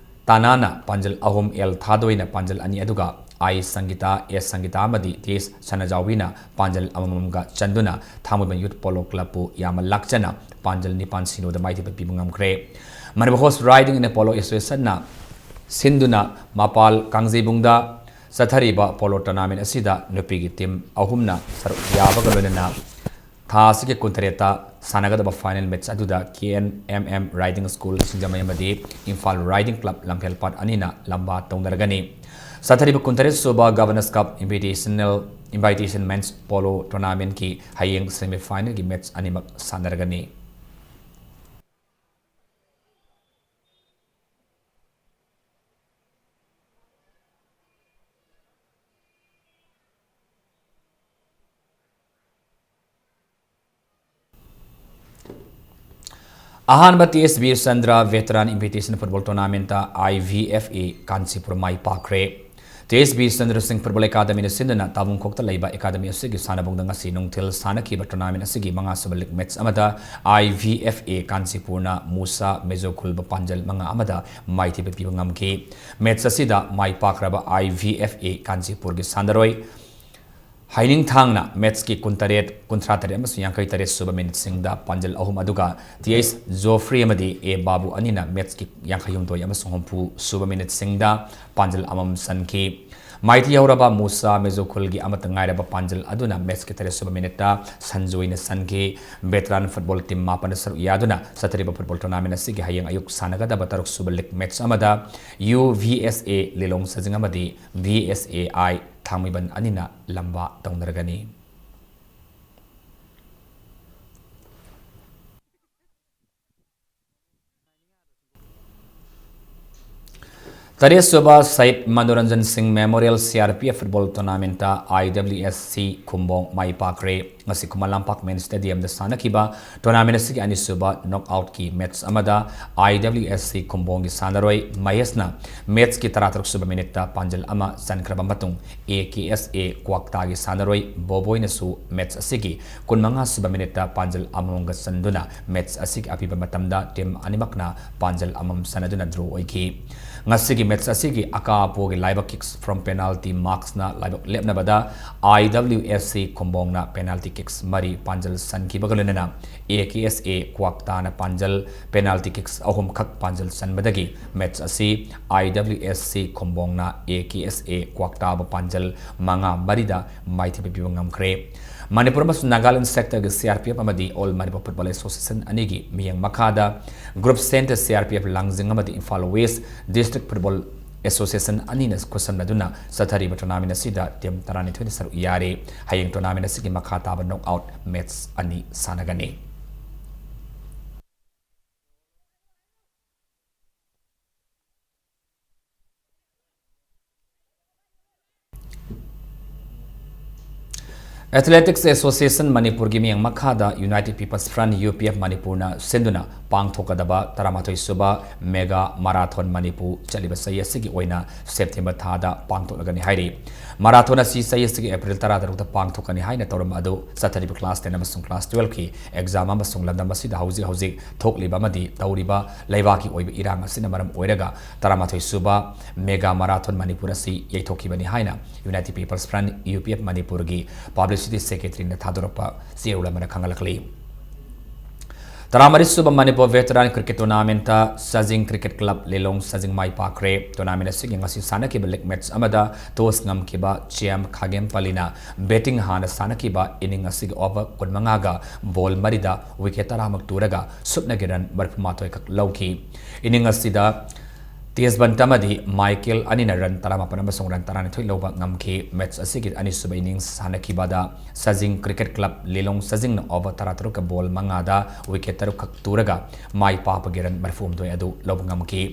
ꯇꯥꯅꯥꯅ ꯄꯥꯟꯖꯜ ꯑꯍꯨꯝ, L ꯊꯥꯗꯣꯏꯅ ꯄꯥꯟꯖꯜ ꯑꯅꯤ, ꯑꯗꯨꯒ I ꯁꯪꯒꯤꯇꯥ, S ꯁꯪꯒꯤꯇꯥ ꯑꯃꯗꯤ T H ꯁꯅꯥꯖꯥꯎꯕꯤꯅ ꯄꯥꯟꯖꯜ ꯑꯃꯃꯝꯒ ꯆꯟꯗꯨꯅ ꯊꯥꯡꯃꯩꯕꯟ Youth Polo Clubꯄꯨ ꯌꯥꯝꯅ ꯂꯥꯛꯆꯅ ꯄꯥꯟꯖꯜ ꯅꯤꯄꯥꯟ ꯁꯤꯅꯣꯗ ꯃꯥꯏꯊꯤꯕ ꯄꯤꯕ ꯉꯝꯈ꯭ꯔꯦ꯫ Manipur Horse Riding and Polo Associationꯅ ꯁꯤꯟꯗꯨꯅ ꯃꯄꯥꯜ ꯀꯥꯡꯖꯩꯕꯨꯡꯗ ꯆꯠꯊꯔꯤꯕ polo tournament ꯑꯁꯤꯗ ꯅꯨꯄꯤꯒꯤ team ꯑꯍꯨꯝꯅ ꯁꯔꯨꯛ ꯌꯥꯕꯒ ꯂꯣꯏꯅꯅ ꯊꯥ ꯑꯁꯤꯒꯤ ꯀꯨꯟꯇꯔꯦꯠꯇ ꯁꯥꯟꯅꯒꯗꯕ final match ꯑꯗꯨꯗ K N M M Riding School ꯁꯤꯡꯖꯃꯩ ꯑꯃꯗꯤ ꯏꯝꯐꯥꯜ Riding Club ꯂꯝꯐꯦꯜꯄꯥꯠ ꯑꯅꯤꯅ ꯂꯝꯕꯥ ꯇꯧꯅꯔꯒꯅꯤ꯫ ꯆꯠꯊꯔꯤꯕ ꯀꯨꯟꯇꯔꯦꯠ ꯁꯨꯕ Governors Cup Invitational, Invitation Men's Polo Tournamentꯀꯤ ꯍꯌꯦꯡ semi finalꯒꯤ match ꯑꯅꯤꯃꯛ ꯁꯥꯟꯅꯔꯒꯅꯤ꯫ ꯑꯍꯥꯟꯕ T S ꯕꯤꯔꯆꯟꯗ꯭ꯔ Veteran Invitation Football Tournamentꯇ I V F A Kanchipur my ꯄꯥꯛꯈ꯭ꯔꯦ꯫ T S ꯕꯤꯔꯆꯟꯗ꯭ꯔ ꯁꯤꯡ Football Academyꯅ ꯁꯤꯟꯗꯨꯅ ꯇꯥꯕꯨꯡꯈꯣꯛꯇ ꯂꯩꯕ academy ꯑꯁꯤꯒꯤ ꯁꯥꯟꯅꯕꯨꯡꯗ ꯉꯁꯤ ꯅꯨꯡꯊꯤꯜ ꯁꯥꯟꯅꯈꯤꯕ tournament ꯑꯁꯤꯒꯤ ꯃꯉꯥꯁꯨꯕ league match ꯑꯃꯗ I V F A ꯀꯥꯟꯆꯤꯄꯨꯔꯅ Musa ꯃꯦꯖꯣꯈꯨꯜꯕꯨ ꯄꯥꯟꯖꯜ ꯃꯉꯥ ꯑꯃꯗ ꯃꯥꯏꯊꯤꯕ ꯄꯤꯕ ꯉꯝꯈꯤ꯫ Match ꯑꯁꯤꯗ ꯃꯥꯏ ꯄꯥꯛꯈ꯭ꯔꯕ I V F A ꯀꯥꯟꯆꯤꯄꯨꯔꯒꯤ ꯁꯥꯟꯅꯔꯣꯏ ꯍꯩꯅꯤꯡꯊꯥꯡꯅ matchꯀꯤ ꯀꯨꯟꯇꯔꯦꯠ, ꯀꯨꯟꯊ꯭ꯔꯥ ꯇꯔꯦꯠ ꯑꯃꯁꯨꯡ ꯌꯥꯡꯈꯩ ꯇꯔꯦꯠ ꯁꯨꯕ minuteꯁꯤꯡꯗ ꯄꯥꯟꯖꯜ ꯑꯍꯨꯝ, ꯑꯗꯨꯒ T H Geoffrey ꯑꯃꯗꯤ A ꯕꯥꯕꯨ ꯑꯅꯤꯅ matchꯀꯤ ꯌꯥꯡꯈꯩ ꯍꯨꯝꯗꯣꯏ ꯑꯃꯁꯨꯡ ꯍꯨꯝꯐꯨ ꯁꯨꯕ minuteꯁꯤꯡꯗ ꯄꯥꯟꯖꯜ ꯑꯃꯃꯝ ꯆꯟꯈꯤ꯫ ꯃꯥꯏꯊꯤ ꯍꯧꯔꯕ ꯃꯨꯁꯥ ꯃꯦꯖꯣꯈꯨꯜꯒꯤ ꯑꯃꯠꯇ ꯉꯥꯏꯔꯕ ꯄꯥꯟꯖꯜ ꯑꯗꯨꯅ matchꯀꯤ ꯇꯔꯦꯠ ꯁꯨꯕ minuteꯇ ꯁꯟꯖꯣꯏꯅ ꯆꯟꯈꯤ꯫ Veteran football team ꯃꯥꯄꯟꯅ ꯁꯔꯨꯛ ꯌꯥꯗꯨꯅ ꯆꯠꯊꯔꯤꯕ football tournament ꯑꯁꯤꯒꯤ ꯍꯌꯦꯡ ꯑꯌꯨꯛ ꯁꯥꯟꯅꯒꯗꯕ ꯇꯔꯨꯛ ꯁꯨꯕ league match ꯑꯃꯗ U V S A ꯂꯤꯂꯣꯡ ꯁꯖꯤꯡ ꯑꯃꯗꯤ V S A I ꯊꯥꯡꯃꯩꯕꯟ ꯑꯅꯤꯅ ꯂꯝꯕꯥ ꯇꯧꯅꯔꯒꯅꯤ꯫ ꯇꯔꯦꯠ ꯁꯨꯕ ꯁꯍꯤꯗ ꯃꯅꯣꯔꯟꯖꯟ ꯁꯤꯡ Memorial C R P F Football Tournamentꯇ I W S C Khumbong ꯃꯥꯏ ꯄꯥꯛꯈ꯭ꯔꯦ꯫ ꯉꯁꯤ ꯈꯨꯃꯟ ꯂꯝꯄꯥꯛ main stadiumꯗ ꯁꯥꯟꯅꯈꯤꯕ tournament ꯑꯁꯤꯒꯤ ꯑꯅꯤꯁꯨꯕ knockoutꯀꯤ match ꯑꯃꯗ I W S C ꯈꯨꯝꯕꯣꯡꯒꯤ ꯁꯥꯟꯅꯔꯣꯏ ꯃꯍꯦꯁꯅ matchꯀꯤ ꯇꯔꯥꯇꯔꯨꯛ ꯁꯨꯕ minuteꯇ ꯄꯥꯟꯖꯜ ꯑꯃ ꯆꯟꯈ꯭ꯔꯕ ꯃꯇꯨꯡ, A K S A ꯀ꯭ꯋꯥꯛꯇꯥꯒꯤ ꯁꯥꯟꯅꯔꯣꯏ ꯕꯣꯕꯣꯏꯅꯁꯨ match ꯑꯁꯤꯒꯤ ꯀꯨꯟꯃꯉꯥ ꯁꯨꯕ minuteꯇ ꯄꯥꯟꯖꯜ ꯑꯃꯃꯝꯒ ꯆꯟꯗꯨꯅ match ꯑꯁꯤꯒꯤ ꯑꯄꯤꯕ ꯃꯇꯝꯗ team ꯑꯅꯤꯃꯛꯅ ꯄꯥꯟꯖꯜ ꯑꯃꯃꯝ ꯆꯟꯅꯗꯨꯅ draw ꯑꯣꯏꯈꯤ꯫ ꯉꯁꯤꯒꯤ ꯃꯦꯠꯆ ꯑꯁꯤꯒꯤ ꯑꯀꯥ ꯑꯄꯣꯒꯤ ꯂꯥꯏꯕꯛ kicks from penalty marksꯅ ꯂꯥꯏꯕꯛ ꯂꯦꯞꯅꯕꯗ I W S C ꯈꯨꯝꯕꯣꯡꯅ penalty kicks ꯃꯔꯤ ꯄꯥꯟꯖꯜ ꯁꯟꯈꯤꯕꯒ ꯂꯣꯏꯅꯅ A K S A ꯀ꯭ꯋꯥꯛꯇꯥꯅ ꯄꯥꯟꯖꯜ penalty kicks ꯑꯍꯨꯝꯈꯛ ꯄꯥꯟꯖꯜ ꯆꯟꯕꯗꯒꯤ ꯃꯦꯠꯆ ꯑꯁꯤ I W S C ꯈꯨꯝꯕꯣꯡꯅ A K S A ꯀ꯭ꯋꯥꯛꯇꯥꯕꯨ ꯄꯥꯟꯖꯜ ꯃꯉꯥ ꯃꯔꯤꯗ ꯃꯥꯏꯊꯤꯕ ꯄꯤꯕ ꯉꯝꯈ꯭ꯔꯦ꯫ ꯃꯅꯤꯄꯨꯔ ꯑꯃꯁꯨꯡ Nagaland sectorꯒꯤ C R P F ꯑꯃꯗꯤ All Manipur Football Association ꯑꯅꯤꯒꯤ ꯃꯤꯠꯌꯦꯡ ꯃꯈꯥꯗ group Centre C R P F ꯂꯥꯡꯖꯤꯡ ꯑꯃꯗꯤ Imphal West District Football Association ꯑꯅꯤꯅ ꯈꯨꯠꯁꯝꯅꯗꯨꯅ ꯆꯠꯊꯔꯤꯕ tournament ꯑꯁꯤꯗ team ꯇꯔꯥꯅꯤꯊꯣꯏꯅ ꯁꯔꯨꯛ ꯌꯥꯔꯤ꯫ ꯍꯌꯦꯡ tournament ꯑꯁꯤꯒꯤ ꯃꯈꯥ ꯇꯥꯕ knockout match ꯑꯅꯤ ꯁꯥꯟꯅꯒꯅꯤ꯫ Athletics Association ꯃꯅꯤꯄꯨꯔꯒꯤ ꯃꯤꯠꯌꯦꯡ ꯃꯈꯥꯗ United People's Front, U P F, ꯃꯅꯤꯄꯨꯔꯅ ꯁꯤꯟꯗꯨꯅ ꯄꯥꯡꯊꯣꯛꯀꯗꯕ ꯇꯔꯥꯃꯥꯊꯣꯏ ꯁꯨꯕ Mega Marathon ꯃꯅꯤꯄꯨꯔ ꯆꯠꯂꯤꯕ ꯆꯍꯤ ꯑꯁꯤꯒꯤ ꯑꯣꯏꯅ September ꯊꯥꯗ ꯄꯥꯡꯊꯣꯛꯂꯒꯅꯤ ꯍꯥꯏꯔꯤ꯫ Marathon ꯑꯁꯤ ꯆꯍꯤ ꯑꯁꯤꯒꯤ April ꯇꯔꯥꯇꯔꯨꯛꯇ ꯄꯥꯡꯊꯣꯛꯀꯅꯤ ꯍꯥꯏꯅ ꯇꯧꯔꯝꯕ ꯑꯗꯨ ꯆꯠꯊꯔꯤꯕ class ten ꯑꯃꯁꯨꯡ class twelveꯀꯤ exam ꯑꯃꯁꯨꯡ ꯂꯝꯗꯝ ꯑꯁꯤꯗ ꯍꯧꯖꯤꯛ ꯍꯧꯖꯤꯛ ꯊꯣꯛꯂꯤꯕ ꯑꯃꯗꯤ ꯇꯧꯔꯤꯕ ꯂꯩꯕꯥꯛꯀꯤ ꯑꯣꯏꯕ ꯏꯔꯥꯡ ꯑꯁꯤꯅ ꯃꯔꯝ ꯑꯣꯏꯔꯒ ꯇꯔꯥꯃꯥꯊꯣꯏ ꯁꯨꯕ Mega Marathon ꯃꯅꯤꯄꯨꯔ ꯑꯁꯤ ꯌꯩꯊꯣꯛꯈꯤꯕꯅꯤ ꯍꯥꯏꯅ United People's Front, U P F, ꯃꯅꯤꯄꯨꯔꯒꯤ publicity secretaryꯅ ꯊꯥꯗꯣꯔꯛꯄ ꯆꯦꯔꯣꯜ ꯑꯃꯅ ꯈꯪꯍꯜꯂꯛꯂꯤ꯫ ꯇꯔꯥꯃꯔꯤ ꯁꯨꯕ Manipur Veteran Cricket Tournamentꯇ ꯁꯖꯤꯡ Cricket Club, ꯂꯤꯂꯣꯡ ꯁꯖꯤꯡ ꯃꯥꯏ ꯄꯥꯛꯈ꯭ꯔꯦ꯫ Tournament ꯑꯁꯤꯒꯤ ꯉꯁꯤ ꯁꯥꯟꯅꯈꯤꯕ league match ꯑꯃꯗ toss ꯉꯝꯈꯤꯕ ꯆꯦꯝ ꯈꯥꯒꯦꯝꯄꯜꯂꯤꯅ batting ꯍꯥꯟꯅ ꯁꯥꯟꯅꯈꯤꯕ inning ꯑꯁꯤꯒꯤ over ꯀꯨꯟꯃꯉꯥꯒ ball ꯃꯔꯤꯗ wicket ꯇꯔꯥꯃꯨꯛ ꯇꯨꯔꯒ ꯁꯨꯞꯅꯒꯤ run ꯃꯔꯤꯐꯨꯃꯥꯊꯣꯏ ꯈꯛ ꯂꯧꯈꯤ꯫ Inning ꯑꯁꯤꯗ ꯇꯦꯖꯕꯟꯇ ꯑꯃꯗꯤ ꯃꯥꯏꯀꯦꯜ ꯑꯅꯤꯅ run ꯇꯔꯥꯃꯥꯄꯟ ꯑꯃꯁꯨꯡ run ꯇꯔꯥꯅꯤꯊꯣꯏ ꯂꯧꯕ ꯉꯝꯈꯤ꯫ Match ꯑꯁꯤꯒꯤ ꯑꯅꯤꯁꯨꯕ innings ꯁꯥꯟꯅꯈꯤꯕꯗ ꯁꯖꯤꯡ Cricket Club, ꯂꯤꯂꯣꯡ ꯁꯖꯤꯡꯅ over ꯇꯔꯥꯇꯔꯨꯛꯀ ball ꯃꯉꯥꯗ wicket ꯇꯔꯨꯛꯈꯛ ꯇꯨꯔꯒ ꯃꯥꯏ ꯄꯥꯛꯄꯒꯤ run ꯃꯔꯤꯐꯨꯍꯨꯝꯗꯣꯏ ꯑꯗꯨ ꯂꯧꯕ ꯉꯝꯈꯤ꯫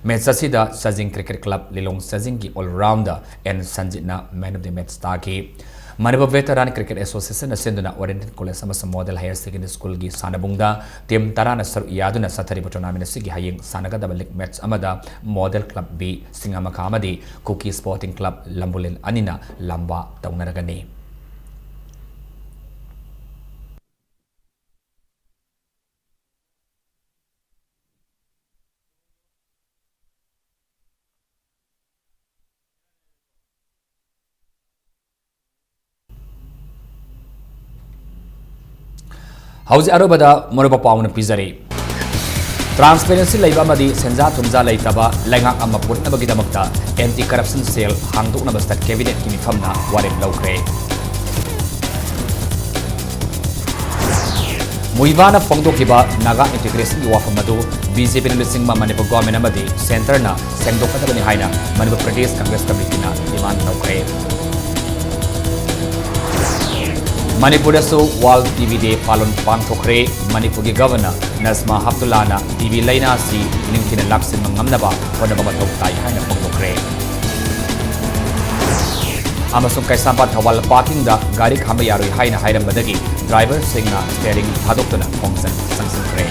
Match ꯑꯁꯤꯗ ꯁꯖꯤꯡ Cricket Club, ꯂꯤꯂꯣꯡ ꯁꯖꯤꯡꯒꯤ all rounder ꯑꯦꯟ ꯁꯟꯖꯤꯠꯅ man of the match ꯇꯥꯈꯤ꯫ Manipur Veteran Cricket Associationꯅ ꯁꯤꯟꯗꯨꯅ Oriental College ꯑꯃꯁꯨꯡ Model Higher Secondary Schoolꯒꯤ ꯁꯥꯟꯅꯕꯨꯡꯗ team ꯇꯔꯥꯅ ꯁꯔꯨꯛ ꯌꯥꯗꯨꯅ ꯆꯠꯊꯔꯤꯕ tournament ꯑꯁꯤꯒꯤ ꯍꯌꯦꯡ ꯁꯥꯟꯅꯒꯗꯕ league match ꯑꯃꯗ Model Club B ꯁꯤꯡꯉꯥꯃꯈꯥ ꯑꯃꯗꯤ ꯀꯨꯀꯤ Sporting Club ꯂꯝꯕꯨꯂꯦꯟ ꯑꯅꯤꯅ ꯂꯝꯕꯥ ꯇꯧꯅꯔꯒꯅꯤ꯫ ꯍꯧꯖꯤꯛ ꯑꯔꯣꯏꯕꯗ ꯃꯔꯨꯑꯣꯏꯕ ꯄꯥꯎ ꯑꯃ ꯄꯤꯖꯔꯤ꯫ ꯇ꯭ꯔꯥꯟꯁꯄꯦꯔꯦꯟꯁꯤ ꯂꯩꯕ ꯑꯃꯗꯤ ꯁꯦꯟꯖꯥ ꯊꯨꯝꯖꯥ ꯂꯩꯇꯕ ꯂꯩꯉꯥꯛ ꯑꯃ ꯄꯨꯔꯛꯅꯕꯒꯤꯗꯃꯛꯇ ꯑꯦꯟꯇꯤ ꯀꯔꯞꯁꯟ ꯁꯦꯜ ꯍꯥꯡꯗꯣꯛꯅꯕ ꯁ꯭ꯇꯦꯠ ꯀꯦꯕꯤꯅꯦꯠꯀꯤ ꯃꯤꯐꯝꯅ ꯋꯥꯔꯦꯞ ꯂꯧꯈ꯭ꯔꯦ꯫ ꯃꯨꯏꯕꯥꯅ ꯐꯣꯡꯗꯣꯛꯈꯤꯕ ꯅꯥꯒꯥ ꯏꯟꯇꯤꯒ꯭ꯔꯦꯁꯟꯒꯤ ꯋꯥꯐꯝ ꯑꯗꯨ ꯕꯤ ꯖꯦ ꯄꯤꯅ ꯂꯨꯆꯤꯡꯕ ꯃꯅꯤꯄꯨꯔ ꯒꯣꯚꯔꯟꯃꯦꯟꯠ ꯑꯃꯗꯤ ꯁꯦꯟꯇꯔꯅ ꯁꯦꯡꯗꯣꯛꯀꯗꯕꯅꯤ ꯍꯥꯏꯅ ꯃꯅꯤꯄꯨꯔ ꯄ꯭ꯔꯗꯦꯁ ꯀꯪꯒ꯭ꯔꯦꯁ ꯀꯃꯤꯇꯤꯅ ꯗꯤꯃꯥꯟ ꯇꯧꯈ꯭ꯔꯦ꯫ ꯃꯅꯤꯄꯨꯔꯗꯁꯨ ꯋꯥꯔꯜꯗ ꯇꯤ ꯕꯤ ꯗꯦ ꯄꯥꯂꯟ ꯄꯥꯡꯊꯣꯛꯈ꯭ꯔꯦ꯫ ꯃꯅꯤꯄꯨꯔꯒꯤ ꯒꯚꯔꯅꯔ ꯅꯖꯃꯥ ꯍꯦꯞꯇꯨꯜꯂꯥꯅ ꯇꯤ ꯕꯤ ꯂꯥꯏꯅꯥ ꯑꯁꯤ ꯅꯤꯡꯊꯤꯅ ꯂꯥꯛꯁꯤꯟꯕ ꯉꯝꯅꯕ ꯍꯣꯠꯅꯕ ꯃꯊꯧ ꯇꯥꯏ ꯍꯥꯏꯅ ꯐꯣꯡꯗꯣꯛꯈ꯭ꯔꯦ꯫ ꯑꯃꯁꯨꯡ ꯀꯩꯁꯥꯝꯄꯥꯠ ꯊꯧꯕꯥꯜ ꯄꯥꯔꯀꯤꯡꯗ ꯒꯥꯔꯤ ꯈꯥꯝꯕ ꯌꯥꯔꯣꯏ ꯍꯥꯏꯅ ꯍꯥꯏꯔꯝꯕꯗꯒꯤ ꯗ꯭ꯔꯥꯏꯚꯔꯁꯤꯡꯅ ꯁ꯭ꯇꯤꯌꯔꯤꯡ ꯊꯥꯗꯣꯛꯇꯨꯅ ꯈꯣꯡꯖꯪ ꯆꯪꯁꯤꯟꯈ꯭ꯔꯦ꯫